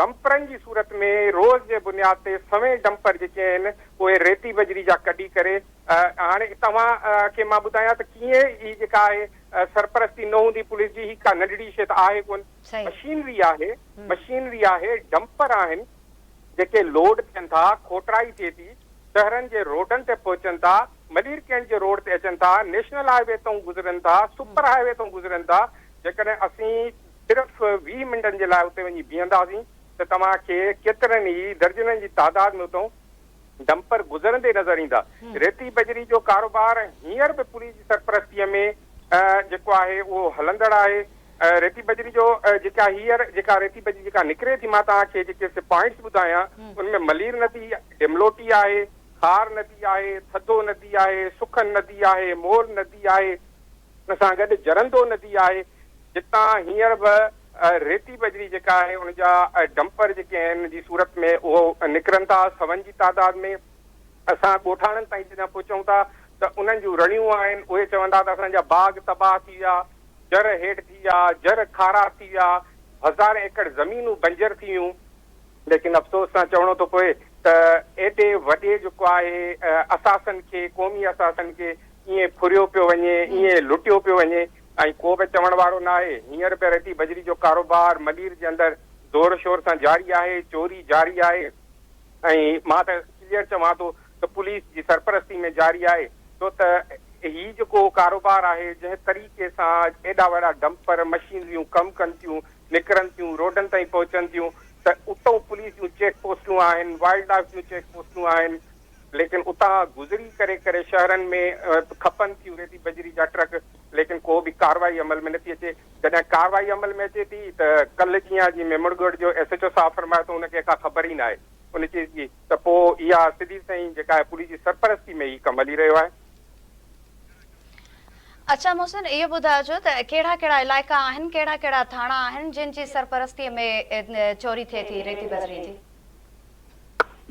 ڊمپرن جي صورت ۾ روز جي بنياد تي سوين ڊمپر جيڪي آهن اهي ريتي بجري جا ڪڍي ڪري هاڻي توهان کي مان ٻڌايان ته ڪيئن هي جيڪا آهي سرپرستي نه هوندي پوليس جي هي ڪا ننڍڙي شيء ته آهي ڪونه مشينري آهي مشينري آهي ڊمپر آهن جيڪي لوڊ ٿين ٿا کوٽرائي ٿئي ٿي شهرن جي روڊن تي پهچن ٿا ملير ڪينٽ جي روڊ تي اچن ٿا نيشنل هاء وي تان گذرن ٿا سپر هاء وي تان گذرن ٿا جيڪڏهن اسين صرف 20 منٽن جي لاء اتي وڃي بيهنداسين ته توهان کي ڪيترن ئي درجنن جي تعداد ۾ اتان ڊمپر گذرندي نظر ايندا. ريتي بجري جو ڪاروبار هينئر به پوليس جي سرپرستي ۾ جيڪو آهي اهو هلندڙ آهي. ريتي بجري جو جيڪا هينئر جيڪا ريتي بجري جيڪا نڪري ٿي مان توهان کي جيڪي سي پوائنٽس ٻڌايان ان ۾ ملير ندي ڊملوٽي آهي، کار ندي آهي، ٿڌو ندي آهي، سکن ندي آهي، مور ندي آهي، ان سان گڏ جرندو ندي آهي جتان هينئر به ريتي بجري جيڪا آهي ان جا ڊمپر جيڪي آهن جي صورت ۾ اهو نڪرن ٿا سون جي تعداد ۾ اسان ڳوٺاڻن تائين جڏهن پهچون ٿا ته انهن جون رڙيون آهن اهي چون ٿا ته اسان جا باغ تباهه ٿي ويا جر هيٺ ٿي ويا جر کارا ٿي ويا هزارين ايڪڙ زمينون بنجر ٿي ويون ليڪن افسوس سان چوڻو ٿو پوي ته ايڏي وڏي جيڪو آهي اثاثن کي قومي اثاثن کي ائين ڦريو پيو وڃي ائين لٽيو پيو وڃي ۽ ڪو به چوڻ وارو ناهي. هينئر به ريتي بجري جو ڪاروبار ملير جي اندر زور شور سان جاري آهي، چوري جاري آهي ۽ مان ته ڪليئر چوان ٿو ته پوليس جي سرپرستي ۾ جاري آهي ڇو ته هي جيڪو ڪاروبار آهي جنهن طريقي سان ايڏا وڏا ڊمپر مشينريون ڪم ڪن ٿيون نڪرن ٿيون روڊن تائين پهچن ٿيون ته اتئون پوليس جون چيڪ پوسٽون آهن وائلڊ لائف جون چيڪ پوسٽون آهن ليڪن اتان گذري ڪري ڪري شهرن ۾ کپن ٿيون ريتي بجري جا ٽرڪ ليڪن ڪو به ڪارروائي عمل ۾ نٿي اچي جڏهن ڪارروائي عمل ۾ اچي ٿي ته ڪلهه جيئن جي ميمڻ ڳوٺ جو ايس ايڇ او صاحب فرمايو ته ان کي ڪا خبر ئي ناهي ان چيز جي ته پوء اها سڌي سئين جيڪا آهي پوليس جي سرپرستي ۾ هي ڪم هلي رهيو آهي. اڇا محسن اهو ٻڌائجو ته ڪهڙا ڪهڙا علائقا آهن ڪهڙا ڪهڙا ٿاڻا آهن جن جي سرپرستي ۾ چوري ٿئي ٿي ريتي بجري جي.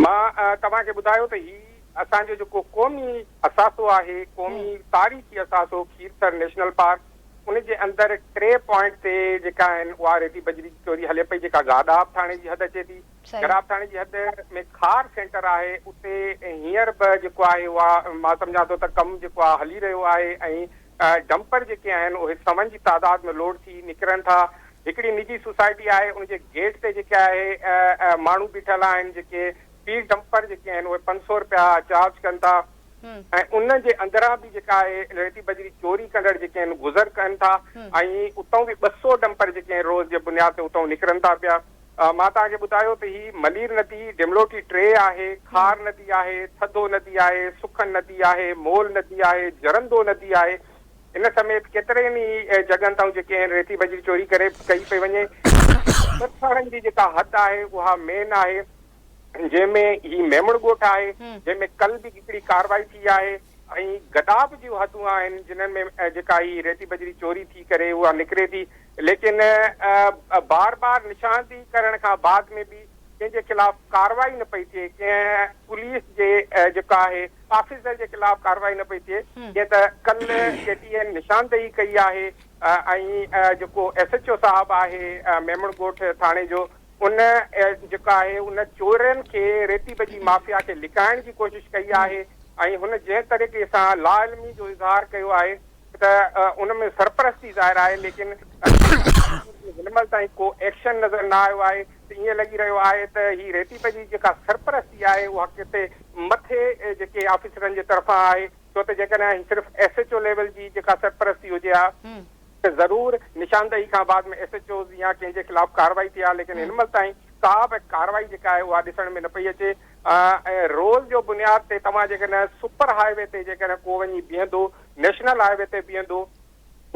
مان توهان کي ٻڌايو ته هي اسان جو جيڪو قومي اثاثو آهي، قومي تاريخي اثاثو کيرٿر نيشنل پارڪ، ان جي اندر ٽي پوائنٽ تي جيڪا آهن اها ريتي بجري جي چوري هلي پئي جيڪا گاڏاب ٿاڻي جي حد اچي ٿي. گڏاب ٿاڻي جي حد ۾ کار سينٽر آهي اتي هينئر به جيڪو آهي اها مان سمجهان ٿو ته ڪم جيڪو آهي هلي رهيو آهي ۽ ڊمپر جيڪي آهن اهي سون جي تعداد ۾ لوڊ ٿي نڪرن ٿا. هڪڙي نجي سوسائٽي آهي ان جي گيٽ تي جيڪي آهي ماڻهو بيٺل آهن جيڪي في ڊمپر جيڪي آهن اهي 500 رپيا چارج ڪن ٿا ۽ ان جي اندران به جيڪا آهي ريتي بجري چوري ڪندڙ جيڪي آهن گذر ڪن ٿا ۽ اتان به 200 ڊمپر جيڪي آهن روز جي بنياد تي اتان نڪرن ٿا پيا. مان توهان کي ٻڌايو ته هي ملير ندي ڊملوٽي 3 آهي، کار ندي آهي، ٿڌو ندي آهي، سکن ندي آهي، مول ندي آهي، جرندو ندي آهي، ان سميت ڪيترين ئي جڳهن تان جيڪي آهن ريتي بجري چوري ڪري ڪئي پئي وڃي. ٻه جي جيڪا حد آهي اها مين آهي جنهن ۾ هي ميمڻ ڳوٺ آهي جنهن ۾ ڪل به هڪڙي ڪارروائي ٿي آهي ۽ گڏاب جون حدون آهن جنهن ۾ جيڪا هي ريتي بجري چوري ٿي ڪري اها نڪري ٿي ليڪن بار بار نشاندهي ڪرڻ کان بعد ۾ به ڪنهن جي خلاف ڪارروائي نه پئي ٿئي ڪنهن پوليس جي جيڪا آهي آفيسر جي خلاف ڪارروائي نه پئي ٿئي جيئن ته ڪلهه ڪي ٽي اين نشاندهي ڪئي آهي ۽ جيڪو ايس ايڇ او صاحب آهي ميمڻ ڳوٺ ٿاڻي جو ان جيڪا آهي ان چورن کي ريتي بجي مافيا کي لڪائڻ جي ڪوشش ڪئي آهي ۽ هن جنهن طريقي سان لاعلمي جو اظهار ڪيو آهي ته ان ۾ سرپرستي ظاهر آهي ليڪن هن مهل تائين ڪو ايڪشن نظر نه آيو آهي ته ائين لڳي رهيو آهي ته هي ريتي بجي جيڪا سرپرستي آهي اها ڪٿي مٿي جيڪي آفيسرن جي طرفان آهي ڇو ته جيڪڏهن هي صرف ايس ايڇ او ليول جي جيڪا سرپرستي هجي ها ته ضرور نشاندهي کان بعد ۾ ايس ايڇ اوز يا ڪنهن جي خلاف ڪارروائي ٿئي ها ليڪن هن مهل تائين ڪا به ڪارروائي جيڪا آهي اها ڏسڻ ۾ نه پئي اچي ۽ روز جو بنياد تي توهان جيڪڏهن سپر هاء وي تي جيڪڏهن ڪو وڃي بيهندو نيشنل هاء وي تي بيهندو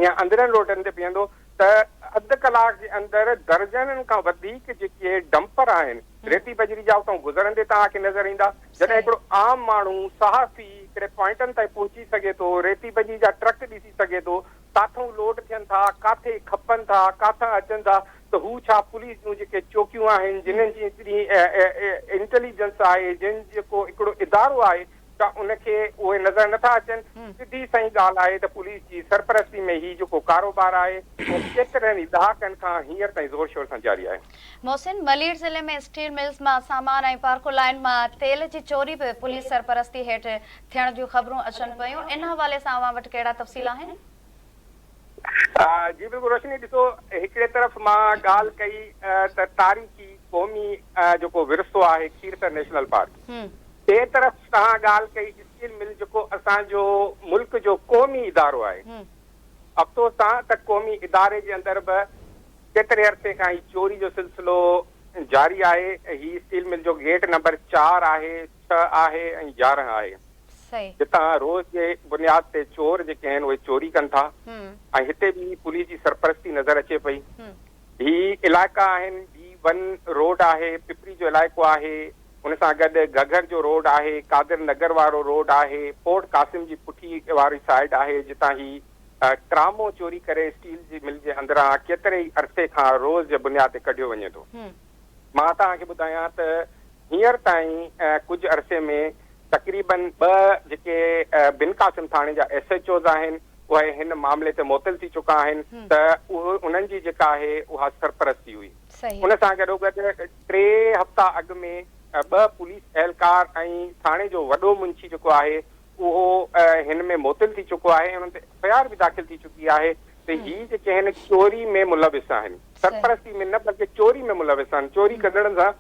يا اندرين روڊن تي بيهندو ته اڌ ڪلاڪ جي اندر درجنن کان وڌيڪ جيڪي ڊمپر آهن ريتي بجري جا اتان گذرندي توهان کي نظر ايندا. جڏهن هڪڙو عام ماڻهو، صحافي، هڪڙي پوائنٽن تائين پهچي سگهي ٿو، ريتي بجري جا ٽرڪ ڏسي سگهي ٿو، ڪاٿئون لوڊ ٿين ٿا، ڪاٿي کپن ٿا، ڪاٿان اچن ٿا ته هو ڇا پوليس جون جيڪي چوڪيون آهن، جنھن جي ايتري انٽيليجنس آهي، جنھن جيڪو هڪڙو ادارو آهي، ڇا ان کي اهي نظر نٿا اچن؟ سڌي سئين ڳالهه آهي ته پوليس جي سرپرستي ۾ هي جيڪو ڪاروبار آهي اهو ڪيترن ئي ڏهاڪن کان هينئر تائين زور شور سان جاري آهي. محسن، ملير ضلعي ۾ اسٽيل ملز مان سامان ۽ پارڪو لائين مان تيل جي چوري به پوليس سرپرستي هيٺ ٿيڻ جون خبرون اچن پيون، ان حوالي سان اوهان وٽ ڪهڙا تفصيل آهن؟ جي بلڪل روشني ڏسو هڪڙي طرف مان ڳالهه ڪئي ته تاريخي قومي جيڪو ورثو آهي کيرٿر نيشنل پارڪ ٻئي طرف توهان ڳالهه ڪئي اسٽيل مل جيڪو اسان جو ملڪ جو قومي ادارو آهي افسوس سان ته قومي اداري جي اندر به ڪيتري عرصي کان هي چوري جو سلسلو جاري آهي. هي اسٽيل مل جو گيٽ نمبر چار آهي، ڇهه آهي ۽ 11 آهي. جتان روز جي بنياد تي چور جيڪي آهن اهي چوري ڪن ٿا ۽ هتي به پوليس جي سرپرستي نظر اچي پئي. هي علائقا آهن ڊي ون روڊ آهي، پپري جو علائقو آهي، ان سان گڏ گهگهر جو روڊ آهي، قادر نگر وارو روڊ آهي، پورٽ قاسم جي پٺي واري سائيڊ آهي جتان هي ٽرامو چوري ڪري اسٽيل جي مل جي اندران ڪيتري ئي عرصي کان روز جي بنياد تي ڪڍيو وڃي ٿو. مان توهان کي ٻڌايان ته هينئر تائين ڪجهه عرصي ۾ تقريبن ٻه جيڪي بن قاسم ٿاڻي جا ايس ايڇ اوز آهن اهي هن معاملي تي معطل ٿي چڪا آهن ته اهو انهن جي جيڪا آهي اها سرپرستي هئي. ان سان گڏوگڏ ٽي هفتا اڳ ۾ ٻه پوليس اهلڪار ۽ ٿاڻي جو وڏو منشي جيڪو آهي اهو هن ۾ معطل ٿي چڪو آهي ۽ انهن تي ايف I R به داخل ٿي چڪي آهي ته هي جيڪي آهن چوري ۾ ملوث آهن، سرپرستي ۾ نه بلڪه چوري ۾ ملوث آهن، چوري ڪندڙن سان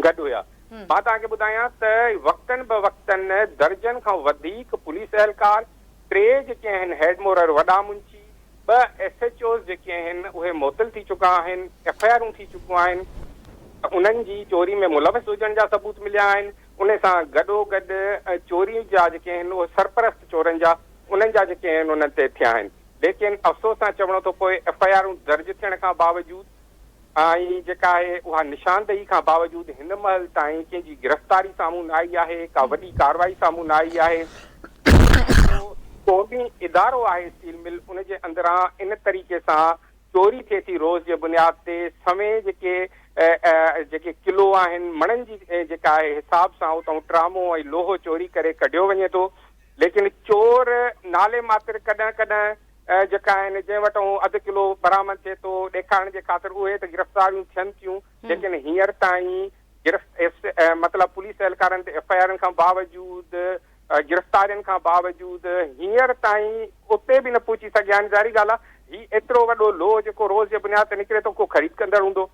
گڏ هيا. مان توهان کي ٻڌايان ته وقتن به وقتن درجن کان وڌيڪ پوليس اهلڪار، ٽي جيڪي آهن هيڊ مورر وڏا منشي، ٻه ايس ايڇ اوز جيڪي آهن اهي معطل ٿي چڪا آهن، ايف I آرون ٿي چڪيون آهن، انهن جي چوري ۾ ملوث هجڻ جا ثبوت مليا آهن، ان سان گڏوگڏ چوري جا جيڪي آهن اهي سرپرست چورن جا انهن جا جيڪي آهن انهن تي ٿيا آهن ليڪن افسوس سان چوڻو ٿو پوي ايف I آرون درج ٿيڻ کان باوجود ۽ جيڪا آهي اها نشاندهي کان باوجود هن مهل تائين ڪنهن جي گرفتاري سامهون نه آئي آهي ڪا وڏي ڪارروائي سامهون نه آئي آهي. جيڪو قومي ادارو آهي اسٽيل مل ان جي اندران ان طريقي سان چوري ٿئي ٿي روز جي بنياد تي سوين جيڪي جيڪي ڪلو آهن مڻن جي جيڪا آهي حساب سان اتان ٽرامو ۽ لوهو چوري ڪري ڪڍيو وڃي ٿو ليڪن چور نالي ماتر ڪڏهن ڪڏهن جيڪا آهن جنهن وٽان اڌ ڪلو برآمد ٿئي ٿو ڏيکارڻ جي خاطر اهي ته گرفتاريون ٿين ٿيون ليڪن هينئر تائين گرفت مطلب پوليس اهلڪارن تي ايف I آرن کان باوجود گرفتارين کان باوجود هينئر تائين اتي به نه پهچي سگهيا آهن ظاهري ڳالهه آهي هي ايترو وڏو لوهه جيڪو روز جي بنياد تي نڪري ٿو ڪو خريد ڪندڙ هوندو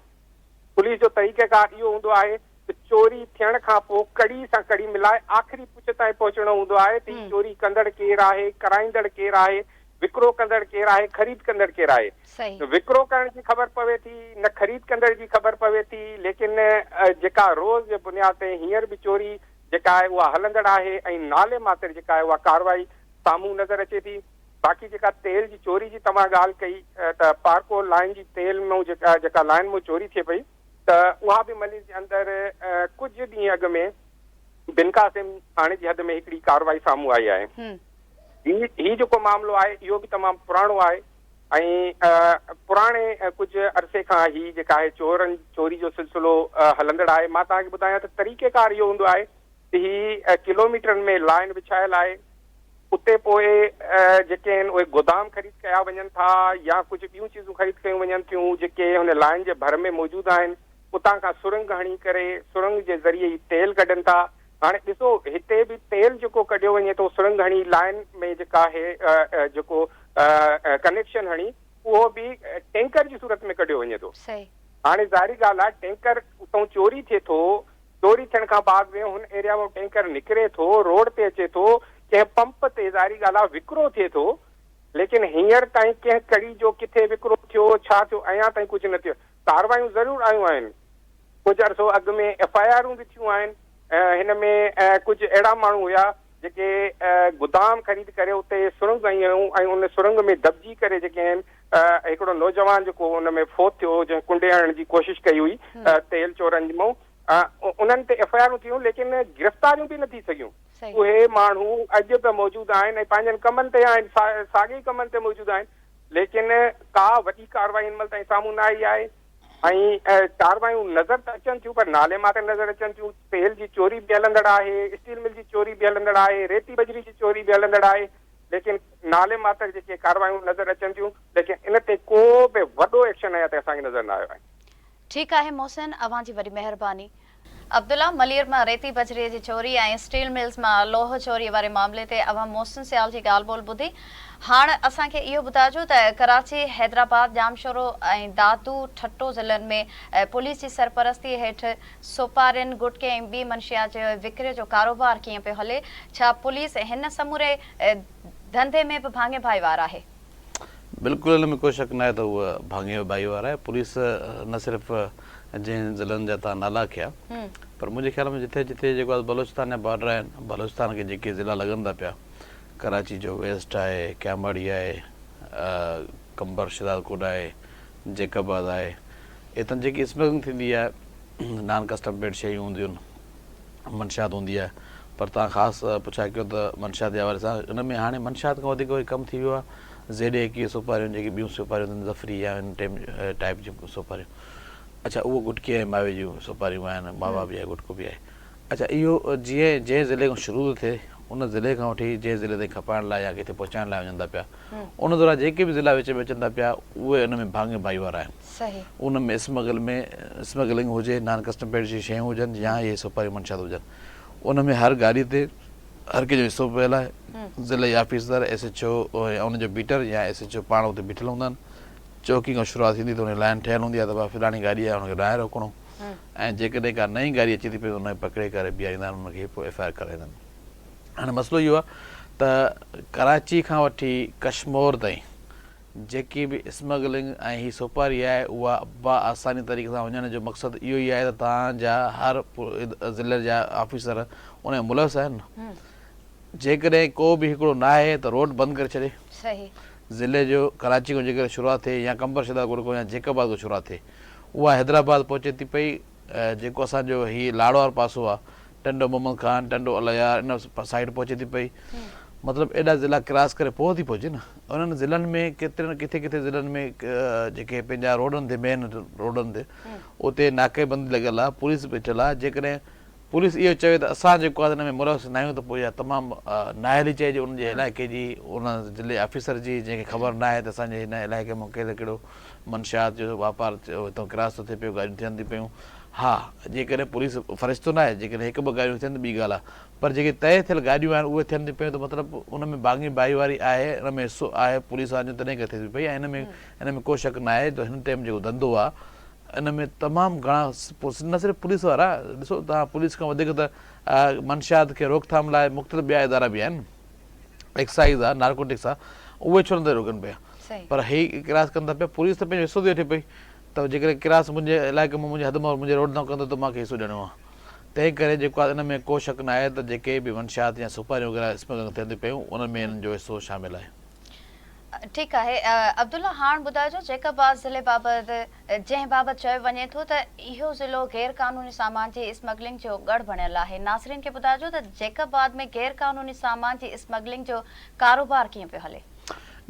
پوليس جو طريقيڪار اهو هوندو آهي ته چوري ٿيڻ کان پوء ڪڙي سان ڪڙي ملائي آخري پڇ تائين پهچڻو هوندو آهي ته هي چوري ڪندڙ ڪير آهي، ڪرائيندڙ ڪير آهي، وڪرو ڪندڙ ڪير آهي، خريد ڪندڙ ڪير آهي. نه وڪرو ڪرڻ جي خبر پوي ٿي نه خريد ڪندڙ جي خبر پوي ٿي ليڪن جيڪا روز جي بنياد تي هينئر به چوري جيڪا آهي اها هلندڙ آهي ۽ نالي ماتر جيڪا آهي اها ڪارروائي سامهون نظر اچي ٿي. باقي جيڪا تيل جي چوري جي توهان ڳالهه ڪئي ته پارڪو لائين جي تيل مون جيڪا جيڪا لائين مون چوري ٿئي پئي ته اها به ملير جي اندر ڪجهه ڏينهن اڳ ۾ بن قاسم ٿاڻي جي حد ۾ هڪڙي ڪارروائي سامهون آئي آهي. هي هي جيڪو معاملو آهي اهو به تمام پراڻو آهي ۽ پراڻي ڪجهه عرصي کان هي جيڪا آهي چورن چوري جو سلسلو هلندڙ آهي. مان توهان کي ٻڌايان ته طريقيڪار اهو هوندو آهي ته هي ڪلوميٽرن ۾ لائين وڇايل آهي اتي پوء جيڪي آهن اهي گودام خريد ڪيا وڃن ٿا يا ڪجهه ٻيون چيزون خريد ڪيون وڃن ٿيون جيڪي هن لائين جي ڀر ۾ موجود آهن اتان کان سرنگ هڻي ڪري سرنگ جي ذريعي ئي تيل ڪڍن ٿا هاڻي ڏسو هتي به تيل جيڪو ڪڍيو وڃي ٿو سرنگ هڻي لائين ۾ جيڪا آهي جيڪو ڪنيڪشن هڻي اهو به ٽينڪر جي صورت ۾ ڪڍيو وڃي ٿو هاڻي ظاهري ڳالهه آهي ٽينڪر اتان چوري ٿئي ٿو چوري ٿيڻ کان بعد ۾ هن ايريا مان ٽينڪر نڪري ٿو، روڊ تي اچي ٿو، ڪنهن پمپ تي ظاهري ڳالهه آهي وڪرو ٿئي ٿو، ليڪن هينئر تائين ڪنهن ڪڙي جو ڪٿي وڪرو ٿيو، ڇا ٿيو، اڃا تائين ڪجهه نه ٿيو. ڪارروايون ضرور آيون آهن، ڪجهه عرصو اڳ ۾ ايف I آرون به ٿيون آهن، هن ۾ ڪجهه اهڙا ماڻهو هيا جيڪي گدام خريد ڪري اتي سرنگ هنئي هيون ۽ ان سرنگ ۾ دٻجي ڪري جيڪي آهن هڪڙو نوجوان جيڪو ان ۾ فوت ٿيو هو جنهن ڪنڊي هڻڻ جي ڪوشش ڪئي هئي تيل چورن جي مون انهن تي ايف I آرون ٿيون ليڪن گرفتاريون به نه ٿي سگهيون اهي ماڻهو اڄ به موجود آهن ۽ پنهنجن ڪمن تي آهن ساڳي ئي ڪمن تي موجود آهن ليڪن ڪا وڏي ڪارروائي هن مهل تائين سامهون نه آئي آهي ۽ ڪارروايون نظر ته اچن ٿيون پر نالي ماتر نظر اچن ٿيون تيل جي چوري به هلندڙ آهي اسٽيل مل جي چوري به هلندڙ آهي ريتي بجري جي چوري به هلندڙ آهي ليڪن نالي ماتر جيڪي ڪارروايون نظر اچن ٿيون ليڪن ان تي ڪو به وڏو ايڪشن اڃا تائين اسان کي نظر نه آيو آهي. ٺيڪ آهي محسن اوهان جي وڏي مهرباني. عبدالله ملير مان ريتي بجري جي چوري ۽ اسٽيل ملز مان لوهه چوري واري معاملي تي اوهان محسن سيال جي ڳالهه ٻولهه ٻڌي. هاڻ اسان کي اهو ٻڌائجو ته ڪراچي، حيدرآباد، ڄامشورو ۽ دادو، ٺٽو ضلعن ۾ پوليس جي سرپرستي هيٺ سوپارين، گٽڪي ۽ ٻي منشيات جي وڪري جو ڪاروبار ڪيئن پيو هلي؟ ڇا پوليس هن سموري ڌنڌي ۾ به ڀاڱي ڀائيوار آهي؟ بلڪل ان ۾ ڪو شڪ ناهي ته هوء ڀاڱي ڀائيوار آهي. پوليس نه صرف جنهن ضلعن جا توهان نالا کنيا پر منهنجي خيال ۾ جٿي جٿي جيڪو آهي بلوچستان جا بارڊر آهن بلوچستان کي جيڪي ضلعا لڳن ٿا پيا ڪراچي جو ويسٽ آهي ڪياماڙي آهي قمبر شهدادڪوٽ آهي جيڪب آباد آهي اتان جيڪي اسمگلنگ ٿيندي آهي نان ڪسٽم پيڊ شيون هونديون آهن منشيات هوندي آهي پر توهان خاص پڇا ڪيو ته منشيات جي حوالي سان ان ۾ هاڻي منشيات کان وڌيڪ وري ڪم ٿي ويو آهي زيڊ ايڪيهه سوپاريون جيڪي ٻيون سوپاريون هونديون آهن ظفري يا ان ٽائيپ جون سوپاريون اڇا اهو گٽڪي ۽ ماوي جون سوپاريون آهن ماوا به آهي گٽڪو به آهي اڇا اهو جيئن جنهن ضلعي کان شروع ٿو ٿئي ان ضلعي کان وٺي جنهن ضلعي تائين کپائڻ لاء يا ڪٿي پهچائڻ لاء وڃن ٿا پيا ان دوران جيڪي به ضلعا وچ ۾ اچن ٿا پيا اهي ان ۾ ڀاڱي ڀائيوار آهن ان ۾ اسمگل ۾ اسمگلنگ هجي نان ڪسٽم پيڊ جون شيون هجن يا اهي سوپاريون منشيات هجن ان ۾ هر گاڏي تي هر ڪنهن جو حصو پيل آهي ضلعي آفيسر ايس ايڇ او يا ان جو بيٽر يا ايس ايڇ او پاڻ اتي بيٺل هوندا آهن چوڪي کان شروعات ٿيندي ته ان جي لائين ٺهيل هوندي آهي ته ڀاء فلاڻي گاڏي آهي ان کي ناهي روڪڻو ۽ جيڪڏهن ڪا نئين گاڏي اچي ٿي پئي ته ان کي پڪڙي ڪري بيهاريندا آهن ان کي پوء ايف I R ڪرائيندا آهن هاڻي مسئلو اهو آهي ته ڪراچي کان وٺي ڪشمور تائين جيڪي به اسمگلنگ ۽ هي سوپاري آهي اها با آساني طريقي سان وڃڻ جو مقصد اهو ئي آهي ته توهان جا هر ضلعي جا آفيسر ان ۾ ملوث آهن نه جيڪڏهن ڪو به هڪڙو ناهي ته روڊ بند ڪري ڇڏي. ضلعي جو ڪراچي کان جيڪڏهن شروعات ٿئي يا قمبر شهدادڪوٽ کان يا جيڪب آباد کان شروعات ٿئي اها حيدرآباد پهچي ٿي پئي جيڪو اسان جو هي لاڙ وارو پاسو آهي ٽنڊو محمد خان ٽنڊو الهيار ان سائيڊ پهچي ٿي پئي مطلب ايڏا ضلعا ڪراس ڪري پوء ٿي پهچي نه انهن ضلعن ۾ ڪيترن ڪٿي ڪٿي ضلعن ۾ جيڪي پنهنجا روڊن تي مين روڊن تي اتي ناڪي بندي لڳل آهي پوليس بيٺل آهي جيڪڏهن پوليس اهو چوي ته اسان جيڪو آهي ان ۾ ملوث ناهيون ته پوء اها تمام نااهلي چئجي ان جي علائقي جي ان ضلعي آفيسر جي جنهن کي خبر ناهي ته اسان جي هن علائقي مان ڪهڙو ڪهڙو منشيات جو واپار هتان ڪراس ٿو ٿئي پيو گاڏيون ٿين ٿيون پيون ها جيڪڏهن پوليس فرشتو ناهي جيڪڏهن هڪ ٻه گاڏيون ٿين ته ٻي ڳالهه آهي پر جيڪي طئي ٿيل گاڏيون آهن اهي ٿين ٿيون پيون ته مطلب ان ۾ ڀاڱي ڀائيواري آهي ان ۾ حصو آهي پوليس وارن جو تڏهن ڪري ٿئي ٿي پئي ۽ ان ۾ ان ۾ ڪو شڪ ناهي ته هن ٽيم جيڪو ڌنڌو آهي ان ۾ تمام گهڻا نه صرف پوليس وارا ڏسو توهان پوليس کان وڌيڪ ته منشيات کي روڪٿام لاء مختلف ٻيا ادارا به آهن ايڪسائيز آهي نارڪوٽڪس آهي اهي ڇو نٿا روڪن پيا پر هي ڪراس ڪن ٿا پيا پوليس ته پنهنجو حصو ٿي وٺي پئي ته جيڪڏهن ڪراس منهنجي علائقي مان منهنجي حد مان منهنجي روڊ تان ڪندو ته مان کي حصو ڏيڻو آهي تنهن ڪري جيڪو آهي ان ۾ ڪو شڪ نه آهي ته جيڪي به منشيات يا سوپاريون وغيره اسمگلنگ ٿين ٿيون پيون ان ۾ انهن جو حصو شامل آهي. ٺيڪ آهي عبدالله هاڻ ٻڌائجو جيڪب آباد ضلعي بابت جنهن بابت چيو وڃي ٿو ته اهو ضلعو غير قانوني سامان جي اسمگلنگ جو ڳڙهه بڻيل آهي ناظرين کي ٻڌائجو ته جيڪب آباد ۾ غير قانوني سامان جي اسمگلنگ جو ڪاروبار ڪيئن پيو هلي.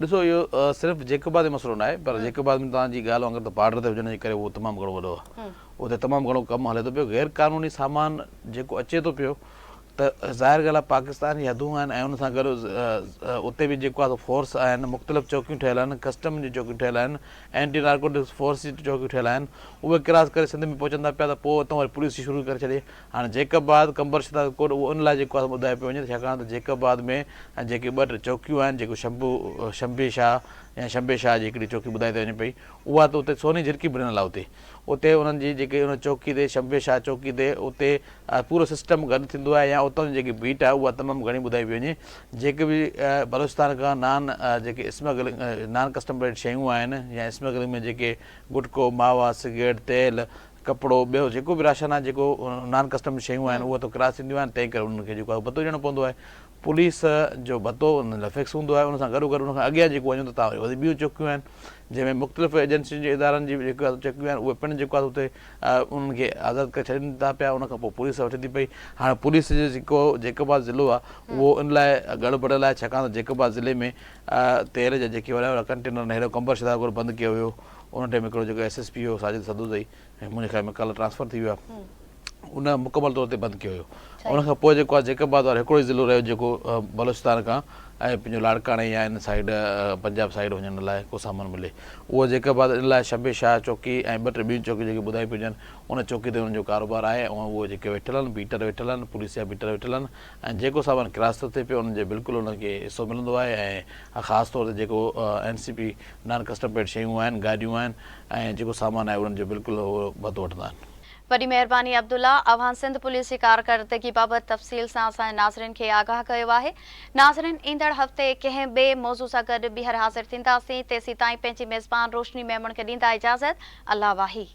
ڏسو اهو صرف جيڪب آباد جو مسئلو ناهي پر جيڪب آباد ۾ توهان جي ڳالهه وانگر ته بارڊر تي هجڻ جي ڪري اهو تمام گهڻو وڏو آهي اتي تمام گهڻو ڪم هلي ٿو پيو غير قانوني سامان جيڪو اچي ٿو پيو ته ظاهر ڳالهه آهي پاڪستان جي حدون آهن ۽ ان سان گڏ اتي به جيڪو آهي سو فورس آهن مختلف چوڪيون ٺهيل آهن ڪسٽم جون چوڪيون ٺهيل آهن اينٽي نارڪوٽڪس فورس جي چوڪيون ٺهيل آهن اهي ڪراس ڪري سنڌ ۾ پهچن ٿا پيا ته پوء اتان وري پوليس شروع ڪري ڇڏي هاڻي جيڪب آباد قمبر شهداد ڪوٽ اهو ان لاء جيڪو آهي ٻڌايو پيو وڃي ته ڇاڪاڻ ته جيڪب آباد ۾ جيڪي ٻه ٽي چوڪيون آهن جيڪو شمبو شمبي شاهه يا شمبي شاهه جي هڪڙي چوڪي ٻڌائي ٿي وڃي پئي اها ته اتي سوني جهرڪي به ڏنل آهي اتي اتي انهن جي جيڪي ان چوڪي تي شمبي شاهه چوڪي تي اتي پورو سسٽم گڏ ٿيندو آهي يا اتان جي جيڪي بيٽ آهي اها تمام گهڻي ٻڌائي پئي وڃي جيڪي به بلوچستان کان نان جيڪي اسمگلنگ نان ڪسٽم ريٽ شيون آهن يا اسمگلنگ ۾ جيڪي گٽڪو ماوا سگريٽ تيل ڪپڙو ٻيو جيڪو به راشن آهي جيڪو نان ڪسٽم شيون آهن اهي ته ڪراس ٿينديون آهن تنهن ڪري انهن کي جيڪو آهي ڀتو ڏيڻو پوندو آهي پوليس جو ڀتو ان لاء فڪس هوندو آهي ان سان گڏو گڏ ان کان اڳيان جيڪو وڃو ته تان وري ٻيون چوڪيون آهن جنهن ۾ مختلف ايجنسين جي ادارن جي جيڪو آهي چوڪيون آهن اهي پڻ جيڪو آهي اتي انهن کي آزاد ڪري ڇڏين ٿا پيا ان کان پوء پوليس وٺي ٿي پئي هاڻي پوليس جو جيڪو جيڪب آباد ضلعو آهي اهو ان لاء ڳڙ ڀڙيل آهي ڇاڪاڻ ته جيڪب آباد ضلعي ۾ تيل جا جيڪي وڏا وڏا ڪنٽينر آهن هيڏو قمبر شهدادڪوٽ بند ڪيو ويو ان ٽائيم هڪڙو جيڪو ايس ايس پي هو ساجد سدوزئي منهنجي خيال ۾ ڪالهه ٽرانسفر ٿي ويو آهي ان مڪمل طور تي بند ڪيو ويو ان کان پوء جيڪو آهي جيڪب آباد وارو هڪڙو ئي ضلعو رهيو جيڪو بلوچستان کان ۽ پنهنجو لاڙڪاڻي يا ان سائيڊ پنجاب سائيڊ وڃڻ لاء ڪو سامان ملي اهو جيڪب آباد ان لاء شبي شاهه چوڪي ۽ ٻه ٽي ٻيون چوڪيون جيڪي ٻڌايون پيون وڃن ان چوڪي تي انهن جو ڪاروبار آهي ۽ اهي جيڪي ويٺل آهن بيٽر ويٺل آهن پوليس جا بيٽر ويٺل آهن ۽ جيڪو سامان ڪراس ٿو ٿئي پيو انهن جي بلڪل انهن کي حصو ملندو آهي ۽ خاص طور تي جيڪو N C P non custom paid شيون آهن گاڏيون آهن ۽ جيڪو سامان آهي انهن جو بلڪل هو ڀتو وٺندا آهن. وڏي مهرباني عبدالله اوهان سنڌ پوليس جي ڪارڪردگي بابت تفصيل سان اسان جي ناظرين کي آگاهه ڪيو آهي. ناظرين ايندڙ هفتي ڪنهن ٻئي موضوع سان گڏ ٻيهر حاضر ٿينداسين تيسيتائين پنهنجي ميزبان روشني ميمڻ کي ڏيندا اجازت الله واهي.